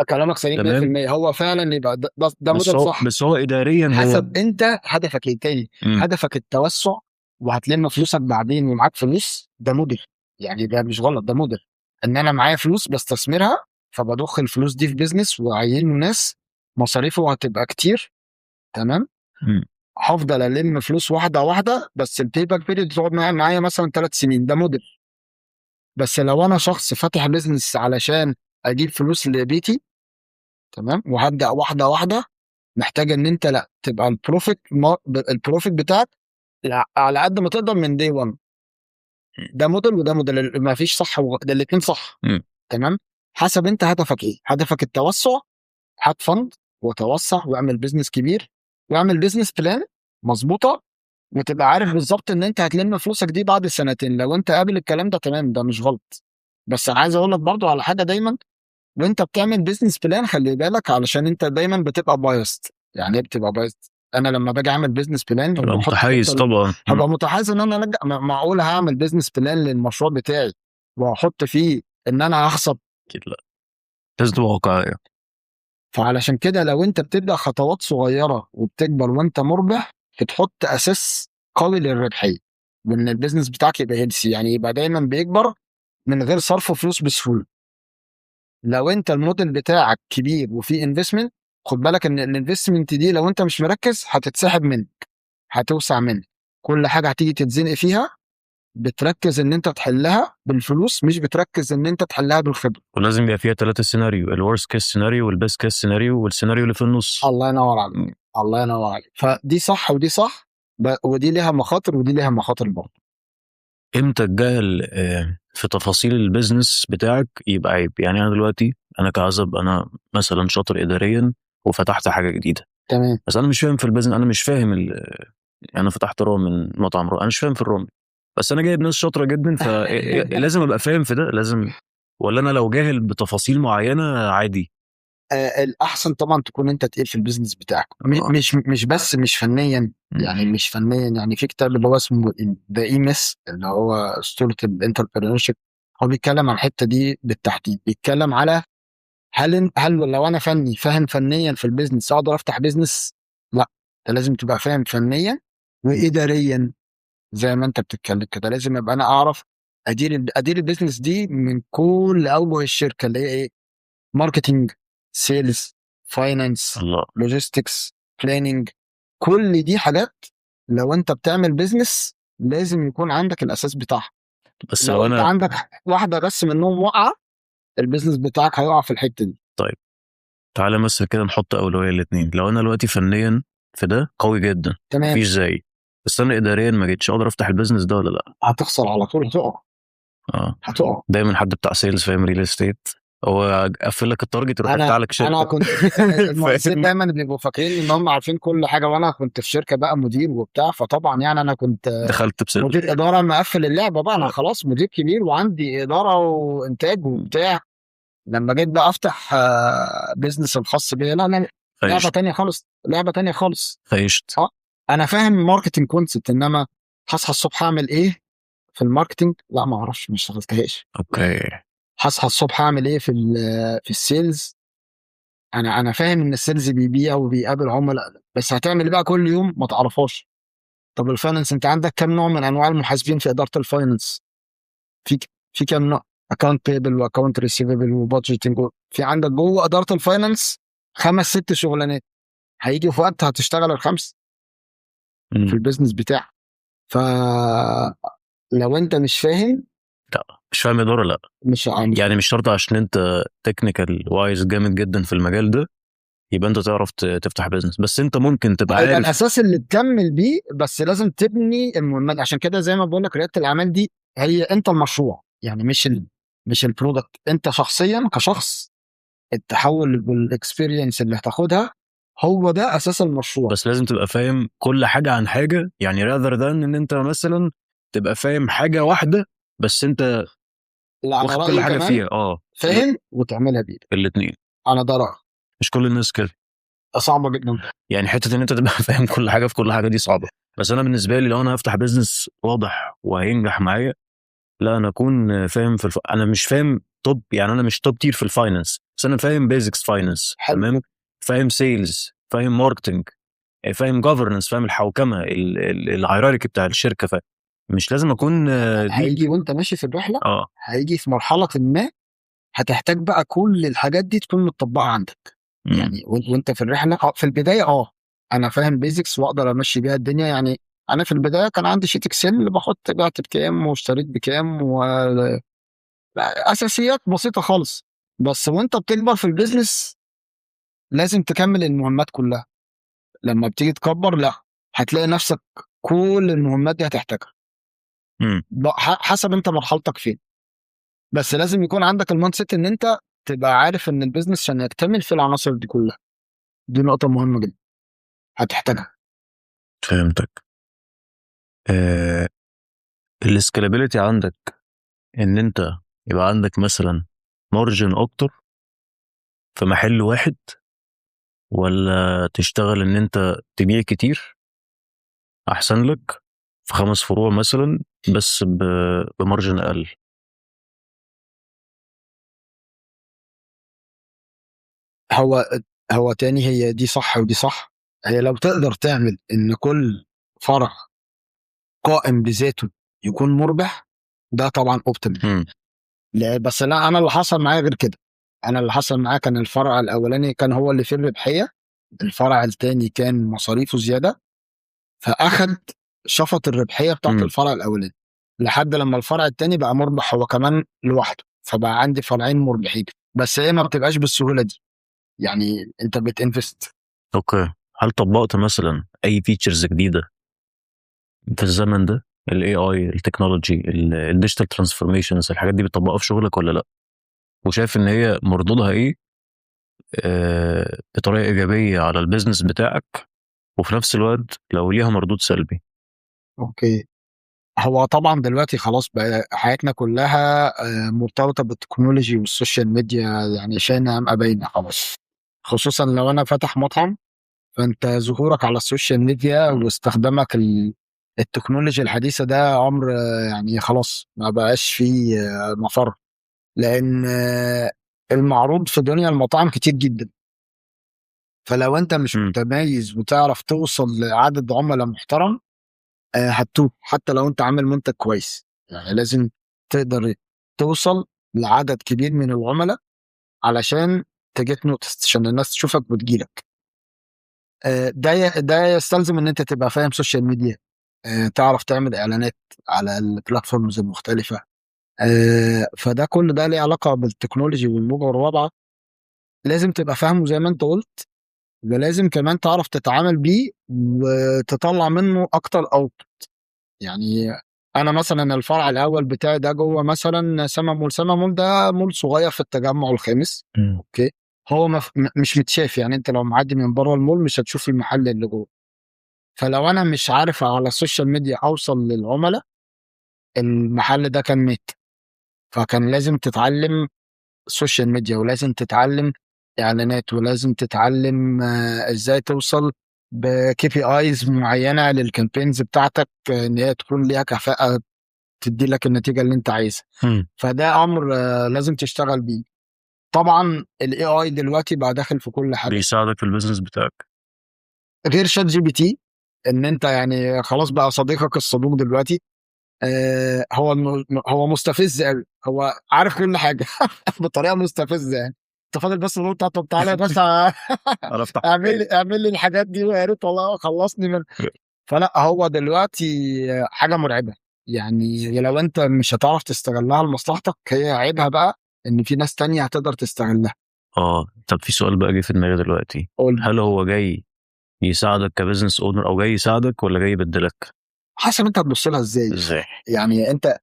كلامك سليم. 100%. هو فعلا يبقى ده بس موديل هو صح. بس هو اداريا هو حسب انت هدفك ايه تاني. هدفك التوسع وهتلم فلوسك بعدين ومعاك فلوس، ده موديل، يعني ده مش غلط، ده موديل ان انا معايا فلوس بستثمرها، فبضخ الفلوس دي في business واعين ناس، مصاريفه هتبقى كتير، تمام. هفضل الم فلوس واحدة واحده، بس ال payback period تقعد معايا مثلا 3 سنين، ده موديل. بس لو انا شخص فاتح business علشان اجيب فلوس لبيتي، تمام، وهبدا واحدة واحده، محتاج ان انت لا تبقى ال profit بتاعك على قد ما تقدر من day 1. ده موديل وده موديل، ما فيش صح ده الاثنين صح. تمام، حسب انت هدفك ايه. هدفك التوسع، هات fund وتوسع واعمل business كبير واعمل business plan مظبوطة وتبقى عارف بالظبط ان انت هتلم فلوسك دي بعد سنتين. لو انت قابل الكلام ده تمام، ده مش غلط. بس انا عايز اقول لك برضو على حاجه، دايما وانت بتعمل business plan خلي بالك، علشان انت دايما بتبقى biased. يعني ايه بتبقى biased؟ انا لما باجي اعمل business plan تبقى متحيز طبعا. هبقى متحيز ان انا معقول هعمل business plan للمشروع بتاعي واحط فيه ان انا هخسر؟ اكيد لا، لازم تبقى واقعيه. فعلشان كده لو انت بتبدا خطوات صغيرة وبتكبر وانت مربح، بتحط اساس قوي للربحيه، وان ال business بتاعك يبقى healthy، يعني يبقى دايما بيكبر من غير صرف فلوس بسهوله. لو انت الموديل بتاعك كبير وفي investment، خد بالك ان ال investment دي لو انت مش مركز هتتسحب منك، هتوسع منك، كل حاجة هتيجي تتزنق فيها بتركز ان انت تحلها بالفلوس، مش بتركز ان انت تحلها بالخبره. ولازم يبقى فيها ثلاثة سيناريو: ال worst case scenario وال best case scenario والسيناريو اللي في النص. الله ينور عليك، الله ينور عليك. فدي صح ودي صح، ودي ليها مخاطر ودي ليها مخاطر برضه. امتى الجهل في تفاصيل ال business بتاعك يبقى عيب؟ يعني انا دلوقتي انا كعزب، انا مثلا شاطر اداريا وفتحت حاجة جديده، بس انا مش فاهم في ال business، انا مش فاهم انا فتحت رامن، مطعم رامن، انا مش فاهم في الرامن، بس انا جايب ناس شاطرة جدا، فلازم ابقى فاهم في ده لازم، ولا انا لو جاهل بتفاصيل معينة عادي؟ الاحسن طبعا تكون انت تقيل في ال business بتاعك، مش بس مش فنيا. يعني مش فنيا، يعني في كتاب اللي هو اسمه The E-Myth، اللي هو اسطورة ال entrepreneurship، هو بيتكلم عن الحتة دي بالتحديد، بيتكلم على هل لو انا فني فاهم فنيا في ال business اقدر افتح business؟ لا، انت لازم تبقى فاهم فنيا واداريا زي ما انت بتتكلم كده، لازم ابقى انا اعرف ادير ال business دي من كل اوجه الشركه، اللي هي ايه؟ marketing، sales، finance، الله. logistics، planning. كل دي حاجات لو انت بتعمل business لازم يكون عندك الاساس بتاعها. بس لو لو انت انا عندك واحدة بس منهم واقعه، ال business بتاعك هيقع في الحتة دي. طيب تعالى مثلا كده نحط اولوية الاثنين. لو انا دلوقتي فنيا في ده قوي جدا، مفيش زيي، بس انا اداريا ما جيتش، اقدر افتح ال business ده ولا لا؟ هتخسر على طول، هتقع. هتقع. دايما حد بتاع sales فاهم real estate هو قفل لك ال target يروح يفتح لك شركه. انا كنت المهندسين دايما بيبقوا فاكرين ان هم عارفين كل حاجه، وانا كنت في شركة بقى مدير وبتاع، فطبعا يعني انا كنت دخلت بسبب مدير ادارة مقفل اللعبة بقى، انا خلاص مدير كبير وعندي ادارة وانتاج وبتاع. لما جيت بقى افتح business الخاص بيا، لا لا، لعبه ثانية خالص، لعبه ثانية خالص. خيشت. انا فاهم marketing concept، انما هصحى الصبح اعمل ايه في ال marketing؟ لا ما اعرفش، ما اشتغلتهاش. okay. هصحى الصبح اعمل ايه في ال sales؟ انا فاهم ان ال sales بيبيع وبيقابل عملاء، بس هتعمل ايه بقى كل يوم؟ ما تعرفهاش. طب ال finance، انت عندك كام نوع من انواع المحاسبين في ادارة ال finance؟ في كام نوع؟ account payable و account receivable و budgeting. في عندك جوه ادارة ال finance 5 6 شغلانات، هيجي في وقت هتشتغل الخمس في ال business بتاعك. فلو انت مش فاهم، لا مش فاهم اداره، لا مش عامل. يعني مش شرط عشان انت technical wise جامد جدا في المجال ده يبقى انت تعرف تفتح business، بس انت ممكن تبقى عارف الاساس اللي تكمل بيه، بس لازم تبني المهمات. عشان كده زي ما بقول لك رياده الاعمال دي هي انت المشروع، يعني مش ال product، انت شخصيا كشخص، التحول وال experience اللي هتاخدها هو ده اساس المشروع. بس لازم تبقى فاهم كل حاجة عن حاجة، يعني rather than ان انت مثلا تبقى فاهم حاجة واحدة بس انت واخد كل حاجة فيها. فاهم وتعملها بايدك الاثنين. انا ده رايي. مش كل الناس كده، صعبة جدا يعني حتة ان انت تبقى فاهم كل حاجة في كل حاجة دي صعبة. بس انا بالنسبة لي لو انا هفتح business واضح وهينجح معايا، لا انا اكون فاهم في انا مش فاهم top، يعني انا مش top tier في ال finance، بس انا فاهم basics finance، تمام، فاهم sales، فاهم marketing، فاهم governance، فاهم الحوكمة، ال hierarchy بتاع الشركه. فاهم مش لازم اكون هيجي وانت ماشي في الرحلة. هيجي في مرحلة ما هتحتاج بقى كل الحاجات دي تكون متطبقه عندك. يعني وانت في الرحلة في البداية انا فاهم basics واقدر امشي بيها الدنيا. يعني انا في البداية كان عندي sheet Excel بحط بعت بكام واشتريت بكام و اساسيات بسيطة خالص. بس وانت بتكبر في ال business لازم تكمل المهمات كلها. لما بتيجي تكبر لا هتلاقي نفسك كل المهمات دي هتحتاجها حسب انت مرحلتك فين. بس لازم يكون عندك ال mindset ان انت تبقى عارف ان ال business عشان يكتمل في العناصر دي كلها. دي نقطة مهمة جدا هتحتاجها. فهمتك. ال scalability عندك ان انت يبقى عندك مثلا margin اكتر في محل واحد، ولا تشتغل ان انت تبيع كتير احسن لك في 5 فروع مثلا بس ب margin اقل؟ هو تاني هي دي صح ودي صح. هي لو تقدر تعمل ان كل فرع قائم بذاته يكون مربح، ده طبعا optimal. لا بس لا، انا اللي حصل معايا غير كده. انا اللي حصل معايا كان الفرع الاولاني كان هو اللي فيه الربحية، الفرع الثاني كان مصاريفه زيادة، فاخد شفط الربحية بتاعت الفرع الاولاني لحد لما الفرع الثاني بقى مربح هو كمان لوحده، فبقى عندي فرعين مربحين. بس هي ما بتبقاش بالسهولة دي، يعني انت بت invest. okay. هل طبقت مثلا اي features جديدة في الزمن ده؟ ال AI، ال technology، ال digital transformations، الحاجات دي بتطبقها في شغلك ولا لا؟ وشايف ان هي مردودها ايه بطريقة ايجابية على ال business بتاعك، وفي نفس الوقت لو ليها مردود سلبي؟ okay. هو طبعا دلوقتي خلاص بقى حياتنا كلها مرتبطة بال technology وال social media، يعني شئنا ام ابينا خلاص. خصوصا لو انا فاتح مطعم، فانت ظهورك على ال social media واستخدامك التكنولوجيا الحديثة ده امر يعني خلاص ما بقاش فيه مفر، لان المعروض في دنيا المطاعم كتير جدا. فلو انت مش متميز وتعرف توصل لعدد عملاء محترم هتتوه، حتى لو انت عامل منتج كويس. يعني لازم تقدر توصل لعدد كبير من العملاء علشان ت get noticed، عشان الناس تشوفك وتجيلك. ده يستلزم ان انت تبقى فاهم social media، تعرف تعمل اعلانات على ال platforms المختلفه. فده كل ده ليه علاقة بال technology والموجه الرابعه، لازم تبقى فاهمه زي ما انت قلت، ولازم كمان تعرف تتعامل بيه وتطلع منه اكتر output. يعني انا مثلا الفرع الاول بتاعي ده جوه مثلا سما مول، سما مول ده مول صغير في التجمع الخامس. okay، هو مش متشاف، يعني انت لو معدي من بره المول مش هتشوف المحل اللي جوه. فلو انا مش عارف على ال social media اوصل للعملاء، المحل ده كان مات. فكان لازم تتعلم social media، ولازم تتعلم اعلانات، ولازم تتعلم ازاي توصل ب KPIs معينة لل campaigns بتاعتك، ان هي تكون ليها كفاءة تدي لك النتيجة اللي انت عايزها. فده امر لازم تشتغل بيه. طبعا ال AI دلوقتي بقى داخل في كل حاجه. بيساعدك في ال business بتاعك. غير ChatGPT، ان انت يعني خلاص بقى صديقك الصدوق دلوقتي. هو مستفز قوي، هو عارف كل حاجة بطريقة مستفزه، يعني انت فاضل بس تقول طب تعالى بس انا افتح اعمل لي الحاجات دي، ويا ريت والله خلصني من. فلا، هو دلوقتي حاجة مرعبه، يعني لو انت مش هتعرف تستغلها لمصلحتك، هي عيبها بقى ان في ناس تانية هتقدر تستغلها. اه، طب في سؤال بقى جه في دماغي دلوقتي. قول. هل هو جاي يساعدك ك business owner او جاي يساعدك ولا جاي يبدلك؟ حسب انت هتبص لها ازاي. ازاي؟ يعني انت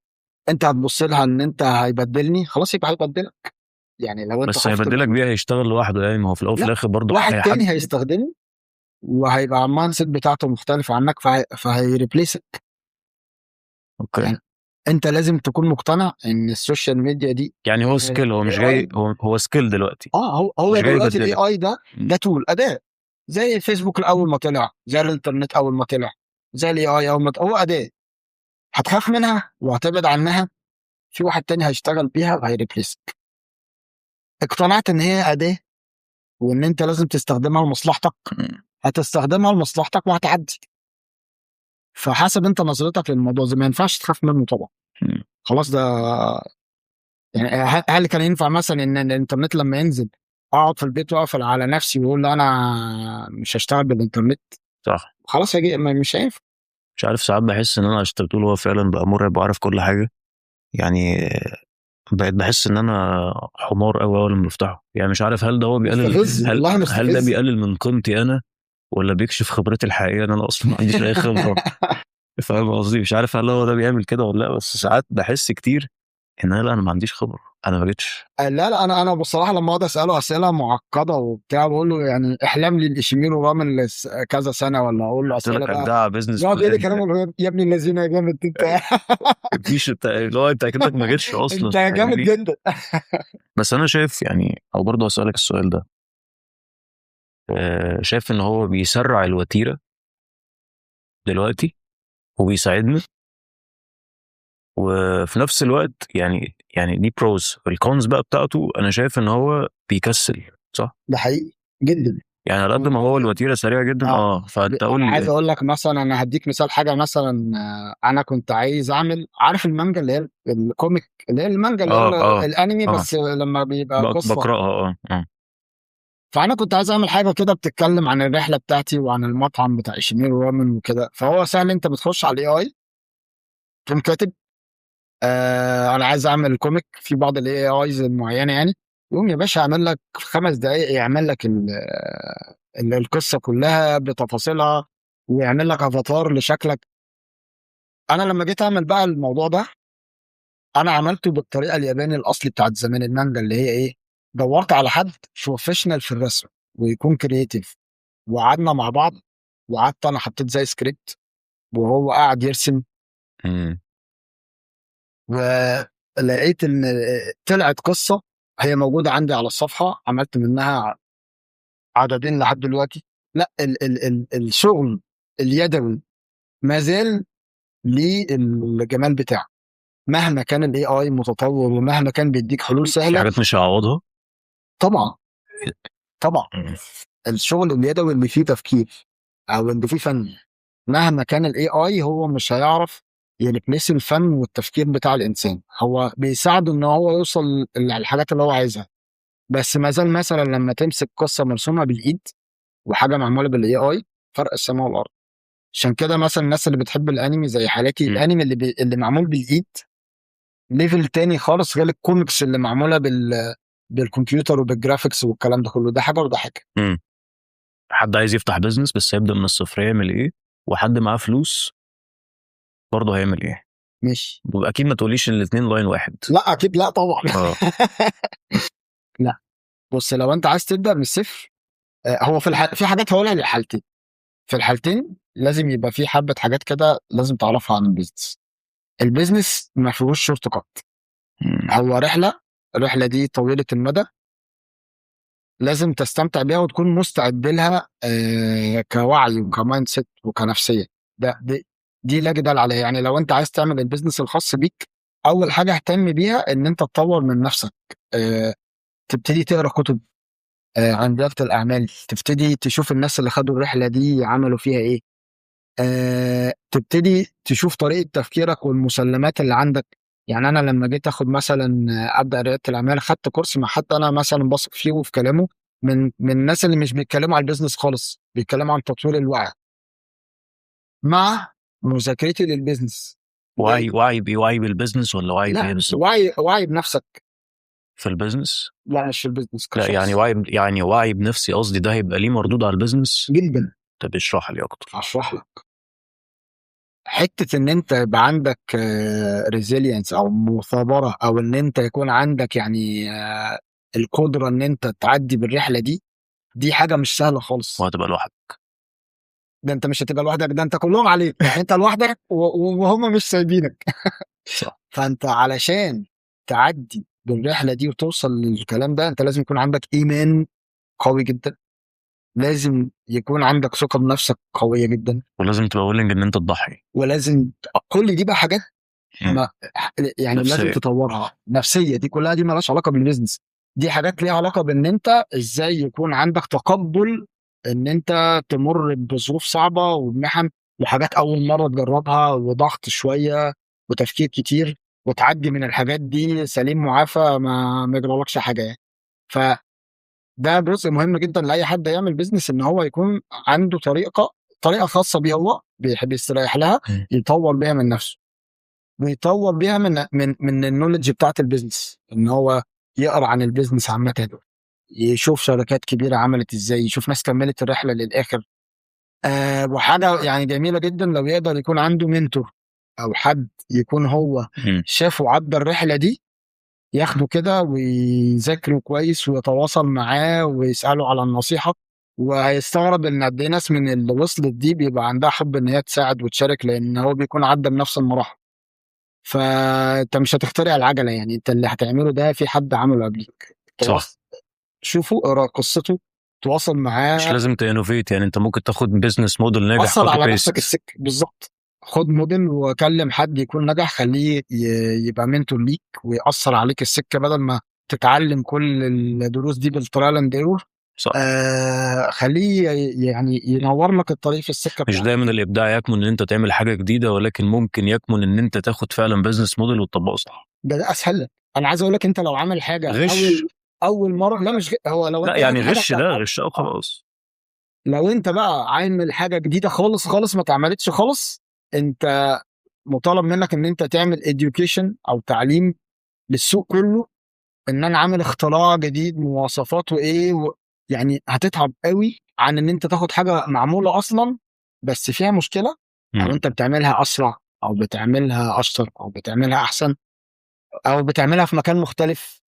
هتبص لها ان انت هيبدلني، خلاص يبقى هيبدلك. يعني لو انت بس خفت هيبدلك بيها هيشتغل لوحده، يعني ما هو في الاول وفي لا، الاخر برضه واحد هي تاني هيستخدمه وهيبقى ال mindset بتاعته مختلفة عنك، فهي replace ك. okay. يعني انت لازم تكون مقتنع ان ال social media دي يعني هو skill، هو مش جاي AI. هو skill دلوقتي. اه، هو مش جاي دلوقتي ال A يبدلك. I ده tool، اداه، زي الفيسبوك الاول ما طلع، زي الانترنت اول ما طلع، زي ال AI اول ما طلع، هو اداه. هتخاف منها وهتبعد عنها، في واحد تاني هيشتغل بيها وهي replace ك. اقتنعت ان هي اداه وان انت لازم تستخدمها لمصلحتك، هتستخدمها لمصلحتك وهتعدي. فحسب انت نظرتك للموضوع، زي ما ينفعش تخاف منه طبعا. خلاص ده يعني هل كان ينفع مثلا ان الانترنت لما ينزل اقعد في البيت واقفل على نفسي واقول لا انا مش هشتغل بالانترنت؟ صح. خلاص هيجي مش هينفع. مش عارف، ساعات بحس ان انا عشان بتقول هو فعلا بقى مرعب وعارف كل حاجه، يعني بقيت بحس ان انا حمار قوي اول ما بفتحه، يعني مش عارف هل ده هو بيقلل مستفز، هل والله هل ده مستفز. بيقلل من قيمتي انا ولا بيكشف خبرتي الحقيقية ان انا اصلا ما عنديش اي خبره؟ فاهم قصدي؟ مش عارف هل هو ده بيعمل كده ولا لا، بس ساعات بحس كتير ان انا لا، انا ما عنديش خبره، انا ما جيتش. لا لا، انا بصراحة لما اقعد اساله اسئلة معقدة وبتاع، بقول له يعني احلم لي الاشيميرو رامن كذا سنه، ولا اقول له قلت لك اسئلة بقى ابدع business يقعد يقول لي plan. كلام يا ابن الذين يا جامد انت. مفيش، انت اللي هو انت اكنك ما جيتش اصلا. انت جامد فاهمني؟ جدا. بس انا شايف يعني، او برضه اسالك السؤال ده، شايف ان هو بيسرع الوتيره دلوقتي وبيساعدنا، وفي نفس الوقت يعني دي pros، ال cons بقى بتاعته انا شايف ان هو بيكسل، صح؟ ده حقيقي جدا. يعني على قد ما هو الوتيره سريعة جدا، فانت قول انا لي عايز اقول لك مثلا، انا هديك مثال حاجة مثلا، انا كنت عايز اعمل، عارف المانجا اللي هي ال comic، اللي هي المانجا اللي هي الانمي، بس لما بيبقى قصة بقراها. فانا كنت عايز اعمل حاجة كده بتتكلم عن الرحلة بتاعتي وعن المطعم بتاع إيشيميرو رامن وكده. فهو سهل، انت بتخش على ال AI تقوم كاتب انا عايز اعمل comic في بعض ال AIs المعينه، يعني يقوم يا باشا يعمل لك في 5 دقائق، يعمل لك القصة كلها بتفاصيلها، ويعمل لك افاتار لشكلك. انا لما جيت اعمل بقى الموضوع ده، انا عملته بالطريقة الياباني الاصلي بتاعت زمان، المانجا، اللي هي ايه، دورت على حد professional في الرسم ويكون creative، وقعدنا مع بعض، وقعدت انا حطيت زي سكريبت وهو قاعد يرسم. ولقيت ان طلعت قصة هي موجودة عندي على الصفحه، عملت منها عددين لحد دلوقتي. لا، ال ال ال الشغل اليدوي ما زال ليه الجمال بتاعه، مهما كان ال AI متطور ومهما كان بيديك حلول في سهله. حاجات مش هعوضها. طبعا طبعا. الشغل اليدوي اللي فيه تفكير او اللي فيه فن، مهما كان ال AI هو مش هيعرف ي replace الفن والتفكير بتاع الانسان. هو بيساعده ان هو يوصل للحاجات اللي هو عايزها، بس ما زال مثلا لما تمسك قصة مرسومه بالايد وحاجه معمولة بال AI، فرق السماء والارض. عشان كده مثلا الناس اللي بتحب الانمي زي حالاتي، الانمي اللي معمول بالايد level تاني خالص، غير الكوميكس اللي معمولة بالكمبيوتر وبال graphics والكلام ده كله. ده حاجة وده حاجة. حد عايز يفتح business بس يبدا من الصفر يعمل ايه؟ وحد معاه فلوس برضه هيعمل ايه؟ ماشي. واكيد ما تقوليش ان الاثنين line واحد. لا اكيد لا طبعا. لا بص، لو انت عايز تبدا من الصفر، هو في حاجات هقولها للحالتين. في الحالتين لازم يبقى في حبه حاجات كده لازم تعرفها عن ال business. ال business ما فيهوش shortcut. هو رحله، الرحلة دي طويلة المدى، لازم تستمتع بيها وتكون مستعد لها، كوعي وك mindset وكنفسيه. ده دي لا جدال عليها. يعني لو انت عايز تعمل ال business الخاص بيك، اول حاجة اهتم بيها ان انت تطور من نفسك، تبتدي تقرا كتب عن رياده الاعمال، تبتدي تشوف الناس اللي خدوا الرحلة دي عملوا فيها ايه، تبتدي تشوف طريقه تفكيرك والمسلمات اللي عندك. يعني انا لما جيت اخد مثلا ابدا رياده الاعمال، خدت course مع حد انا مثلا بثق فيه وفي كلامه، من الناس اللي مش بيتكلموا عن ال business خالص، بيتكلموا عن تطوير الوعي مع مذاكرتي لل business. وعي بال business ولا وعي لا، بايه بالظبط؟ وعي بنفسك. في ال business؟ لا مش في ال business. لا يعني وعي، يعني وعي بنفسي قصدي، ده هيبقى ليه مردود على ال business؟ جدا. طب اشرح لي اكتر. هشرح لك. حتة ان انت يبقى عندك resilience او مثابره، او ان انت يكون عندك يعني القدرة ان انت تعدي بالرحله دي، دي حاجة مش سهلة خالص. وهتبقى لوحدك. ده انت مش هتبقى لوحدك، ده انت كلهم عليك، يعني انت لوحدك وهم مش سايبينك. صح. فانت علشان تعدي بالرحله دي وتوصل للكلام ده، انت لازم يكون عندك ايمان قوي جدا، لازم يكون عندك ثقة بنفسك قوية جدا، ولازم تبقى willing ان انت تضحي، ولازم كل دي بقى حاجات ما يعني نفسية. لازم تطورها نفسية. دي كلها دي مالهاش علاقة بال business، دي حاجات ليها علاقة بان انت ازاي يكون عندك تقبل ان انت تمر بظروف صعبة وبمحن وحاجات اول مرة تجربها وضغط شوية وتفكير كتير، وتعدي من الحاجات دي سليم معافى، ما يجرالكش حاجة يعني. فده جزء مهم جدا لاي حد يعمل business، ان هو يكون عنده طريقه خاصة بيه هو بيحب يستريح لها، يطور بيها من نفسه، ويطور بيها من من من ال knowledge بتاعت ال business، ان هو يقرا عن ال business عامة، يشوف شركات كبيرة عملت ازاي، يشوف ناس كملت الرحلة للاخر. وحاجه يعني جميلة جدا لو يقدر يكون عنده mentor او حد يكون هو شافه عدى الرحلة دي، ياخده كده ويذاكره كويس ويتواصل معاه ويساله على النصيحة. وهيستغرب ان قد ايه ناس من اللي وصلت دي بيبقى عندها حب ان هي تساعد وتشارك، لان هو بيكون عدى بنفس المراحل. فانت مش هتخترع العجلة، يعني انت اللي هتعمله ده في حد عمله قبليك. صح. شوفه، اقرا قصته، تواصل معاه. مش لازم ت innovate، يعني انت ممكن تاخد business model ناجح. اثر على نفسك السكة بالظبط. خد موديل وكلم حد يكون نجح، خليه يبقى mentor ليك ويأثر عليك السكة، بدل ما تتعلم كل الدروس دي بال trial and error. صح. خليه يعني ينور لك الطريق في السكة. مش دايما الابداع يكمن ان انت تعمل حاجة جديدة، ولكن ممكن يكمن ان انت تاخد فعلا business model وتطبقه صح. ده اسهل لك. انا عايز اقول لك انت لو عامل حاجة غش اول مرة، لا مش هو لو لا يعني غش، ده غش او خلاص. لو انت بقى عامل حاجة جديدة خالص خالص ما اتعملتش خالص، انت مطالب منك ان انت تعمل education او تعليم للسوق كله ان انا عامل اختراع جديد مواصفاته ايه يعني هتتعب قوي عن ان انت تاخد حاجة معمولة اصلا بس فيها مشكلة، او انت بتعملها اسرع او بتعملها اشطر او بتعملها احسن او بتعملها في مكان مختلف،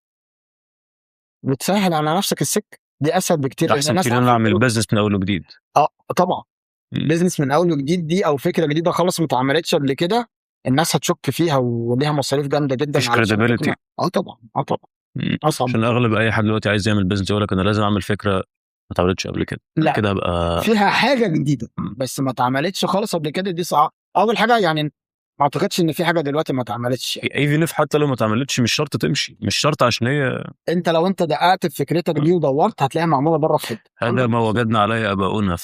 وتسهل على نفسك السكة دي اسهل بكتير. احسن كتير ان انا اعمل business من اول وجديد. طبعا business من اول وجديد دي، او فكرة جديدة خالص ما اتعملتش قبل كده، الناس هتشك فيها وليها مصاريف جامدة جدا. مفيش credibility. طبعا طبعا اصعب. عشان اغلب اي حد دلوقتي عايز يعمل business يقول لك انا لازم اعمل فكرة ما اتعملتش قبل كده. لا كده هبقى فيها حاجة جديدة بس ما اتعملتش خالص قبل كده، دي صعبة. اول حاجة يعني ما اعتقدش ان في حاجة دلوقتي ما اتعملتش يعني. even if حتى لو ما اتعملتش مش شرط تمشي، مش شرط، عشان هي انت لو انت دققت في فكرتك دي ودورت هتلاقيها معمولة بره في حتة. هذا ما وجدنا عليه اباؤنا.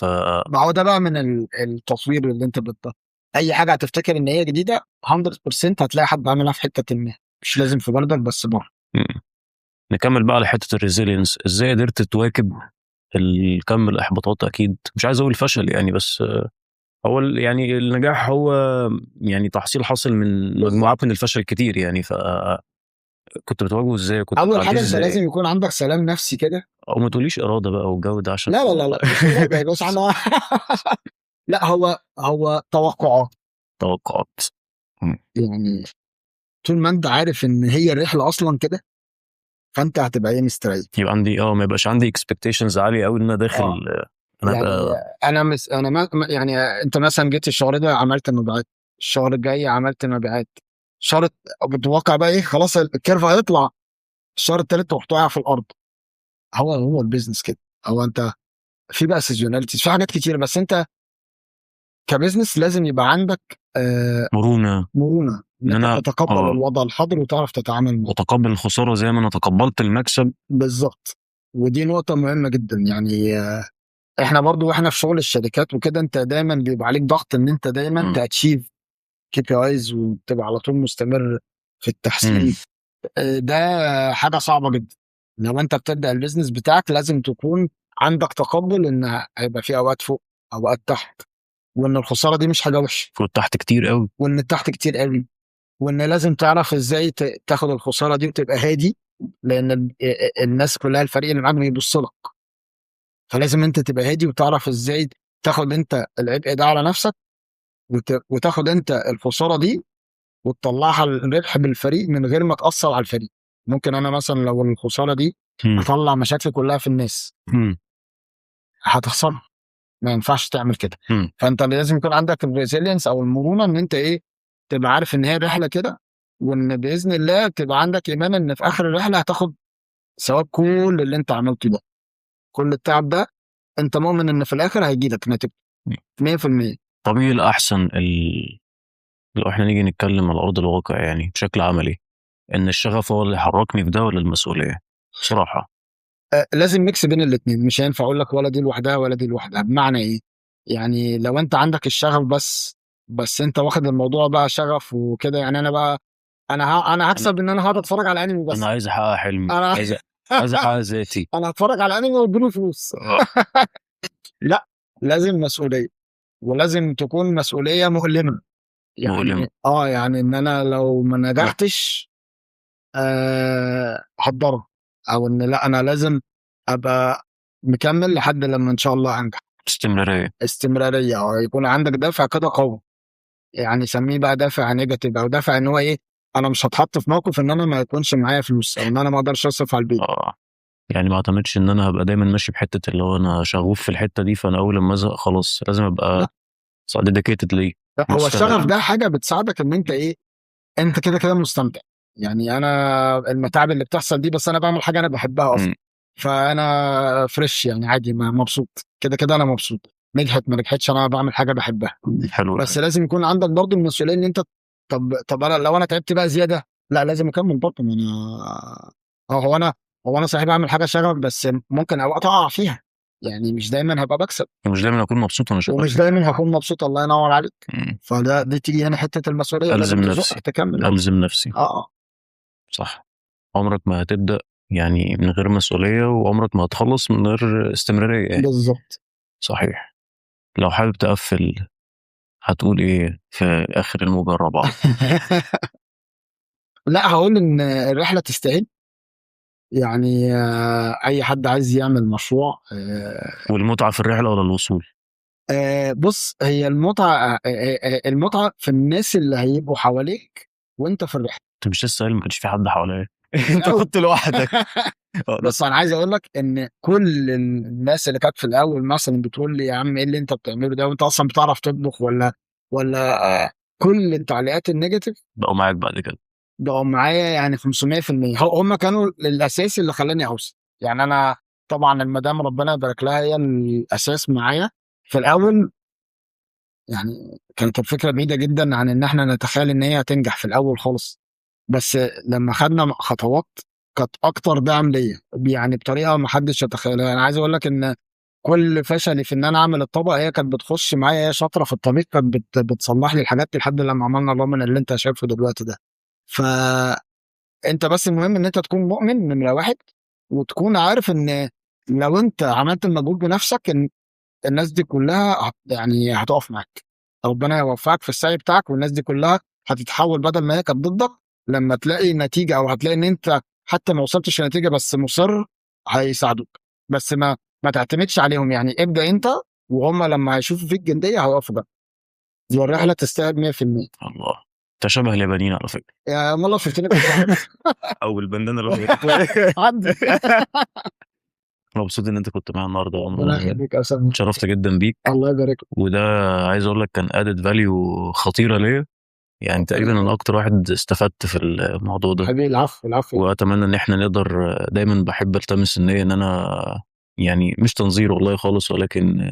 ما هو ده بقى من التصوير اللي انت اي حاجة هتفتكر ان هي جديدة 100% هتلاقي حد عاملها في حتة ما، مش لازم في بلدك بس بره. نكمل بقى على حتة ال resilience، ازاي قدرت تواكب الكم الاحباطات؟ اكيد مش عايز اقول فشل يعني، بس هو يعني النجاح هو يعني تحصيل حاصل من مجموعات من الفشل كتير يعني، ف كنت بتواجهه ازاي؟ كنت اول بتعديه حاجة انت ازاي؟ لازم يكون عندك سلام نفسي كده. او ما تقوليش اراده بقى والجو ده عشان لا لا لا لا، مش إرادة يا باشا، انا لا، هو توقعات. توقعات. يعني طول ما انت عارف ان هي الرحلة اصلا كده، فانت هتبقى ايه، مستريح. يبقى عندي ما يبقاش عندي expectations عالية قوي ان انا داخل انا يعني ابقى انا مس انا ما يعني انت مثلا جيت الشهر ده عملت مبيعات، الشهر الجاي عملت مبيعات، شهر بتوقع بقى ايه، خلاص ال curve هيطلع، الشهر الثالث رحت واقع في الارض. هو ال business كده، هو انت في بقى seasonalities، في حاجات كتير، بس انت ك business لازم يبقى عندك مرونة، مرونة ان إن انت أنا تتقبل الوضع الحاضر وتعرف تتعامل معه، وتقبل الخسارة زي ما انا تقبلت المكسب. بالظبط، ودي نقطة مهمة جدا. يعني احنا برضو واحنا في شغل الشركات وكده، انت دايما بيبقى عليك ضغط ان انت دايما ت achieve KPIs وتبقى على طول مستمر في التحسين. ده حاجة صعبة جدا. لو انت بتبدا ال business بتاعك لازم تكون عندك تقبل ان هيبقى في اوقات فوق اوقات تحت، وان الخسارة دي مش حاجة وحشة، فوق تحت كتير قوي، وان التحت كتير قوي، وان لازم تعرف ازاي تاخد الخسارة دي وتبقى هادي، لان الناس كلها الفريق اللي معاك بيبص لك، فلازم انت تبقى هادي وتعرف ازاي تاخد انت العبء ده على نفسك وتاخد انت الخسارة دي وتطلعها الربح بالفريق من غير ما تاثر على الفريق. ممكن انا مثلا لو الخسارة دي اطلع مشاكلي كلها في الناس، هتخسر، ما ينفعش تعمل كده. فانت لازم يكون عندك ال resilience او المرونة، ان انت ايه، تبقى عارف ان هي رحله كده، وان باذن الله تبقى عندك ايمان ان في اخر الرحلة هتاخد ثواب كل اللي انت عملته ده، كل التعب ده انت مؤمن ان في الاخر هيجي لك نتيجة 100%. طب ايه الاحسن لو احنا نيجي نتكلم على ارض الواقع يعني بشكل عملي، ان الشغف هو اللي حركني في ده ولا المسؤولية؟ بصراحة لازم mix بين الاثنين، مش هينفع اقول لك ولا دي لوحدها ولا دي لوحدها. بمعنى ايه؟ يعني لو انت عندك الشغف بس انت واخد الموضوع بقى شغف وكده، يعني انا بقى انا هكسب ان انا هقعد اتفرج على انمي بس، انا عايز احقق حلمي، انا عايز احقق ذاتي، انا هتفرج على انمي واديله فلوس. لا، لازم مسؤولية، ولازم تكون مسؤولية مؤلمة. يعني مؤلمة. يعني ان انا لو ما نجحتش هتضرب، او ان لا انا لازم ابقى مكمل لحد لما ان شاء الله انجح. استمرارية. استمرارية، يكون عندك دافع كده قوي، يعني سميه بقى دافع negative او دافع ان هو ايه، انا مش هتحط في موقف ان انا ما يكونش معايا فلوس، او ان انا ما اقدرش اصرف على البيت. يعني ما اعتمدش ان انا هبقى دايما ماشي بحته اللي هو انا شغوف في الحتة دي، فانا اول لما ازهق خلاص لازم ابقى dedicated ليه. لا، هو مستمر. الشغف ده حاجة بتساعدك ان انت ايه، انت كده كده مستمتع. يعني انا المتاعب اللي بتحصل دي، بس انا بعمل حاجة انا بحبها اصلا، فانا fresh يعني عادي، مبسوط كده كده، انا مبسوط، نجحت ما نجحتش انا بعمل حاجة بحبها. حلو. بس لازم يكون عندك برضه المسؤولية ان انت طب انا لو انا تعبت بقى زيادة، لا لازم اكمل برضه. ما انا هو انا صحيح بعمل حاجة شغف، بس ممكن اوقات اقع فيها، يعني مش دايما هبقى بكسب، ومش دايما هكون مبسوط وانا شغال، ومش دايما هكون مبسوط. الله ينور عليك. فده دي تيجي هنا حتة المسؤولية، ألزم لازم نفسي. تزق تكمل. ألزم نفسي. صح. عمرك ما هتبدا يعني من غير مسؤولية، وعمرك ما هتخلص من غير استمرارية يعني. بالظبط. صحيح. لو حابب تقفل هتقول ايه في اخر الموجه الرابعة؟ لا، هقول ان الرحلة تستاهل. يعني اي حد عايز يعمل مشروع، والمتعة في الرحلة ولا الوصول؟ بص، هي المتعة، المتعة في الناس اللي هيبقوا حواليك وانت في الرحلة. انت مش لسه قايل ما كانش في حد حواليا؟ انت كنت لوحدك. بس انا عايز اقول لك ان كل الناس اللي كانت في الاول مثلا بتقول لي يا عم ايه اللي انت بتعمله ده، وانت اصلا بتعرف تطبخ ولا كل التعليقات ال negative بقوا معاك بعد كده، بقوا معايا يعني 500%. هم كانوا الاساس اللي خلاني اوصل. يعني انا طبعا المدام ربنا يبارك لها هي الاساس معايا في الاول، يعني كانت الفكرة بعيدة جدا عن ان احنا نتخيل ان هي هتنجح في الاول خالص، بس لما خدنا خطوات كانت اكتر دعم ليا، يعني بطريقة ما حدش يتخيلها. انا عايز اقول لك ان كل فشلي في ان انا اعمل الطبق هي كانت بتخش معايا، هي شاطرة في الطبيخ، كانت بتصلح لي الحاجات دي لحد لما عملنا الرامن اللي انت شايفه دلوقتي ده. فانت بس المهم ان انت تكون مؤمن نمره واحد، وتكون عارف ان لو انت عملت المجهود بنفسك ان الناس دي كلها يعني هتقف معاك، ربنا يوفقك في السعي بتاعك، والناس دي كلها هتتحول بدل ما هي كانت ضدك، لما تلاقي نتيجة او هتلاقي ان انت حتى ما وصلتش لنتيجة بس مصر هيساعدوك. بس ما تعتمدش عليهم، يعني ابدا انت وهم لما هيشوفوا فيك جنديه هيقفوا جنبك، والرحلة تستاهل 100%. الله، انت شبه اليابانيين على فكرة. يا والله شفتني. او البندانه اللي عندي. انا مبسوط ان انت كنت معايا النهارده يا عمرو. ربنا يخليك يا اسامه. اتشرفت جدا بيك. الله يبارك. وده عايز اقول لك كان added value خطيرة ليا، يعني تقريبا انا اكتر واحد استفدت في الموضوع ده. حبيبي، العفو العفو. واتمنى ان احنا نقدر، دايما بحب التمس النية ان انا يعني مش تنظير والله خالص، ولكن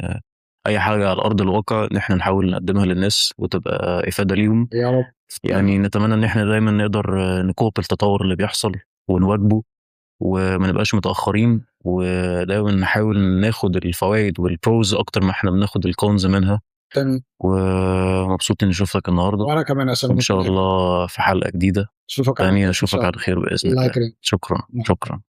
اي حاجة على ارض الواقع ان احنا نحاول نقدمها للناس وتبقى افاده ليهم. يا رب. يعني نتمنى ان احنا دايما نقدر نcope التطور اللي بيحصل ونواكبه وما نبقاش متاخرين، ودايما نحاول ناخد الفوائد وال pros اكتر ما احنا بناخد ال cons منها. تمام. ومبسوط اني شفتك النهارده. وانا كمان يا اسامه. وان شاء الله في حلقة جديدة اشوفك على تانية. خير. اشوفك على خير باذن الله الله. يكرمك. شكرا شكرا.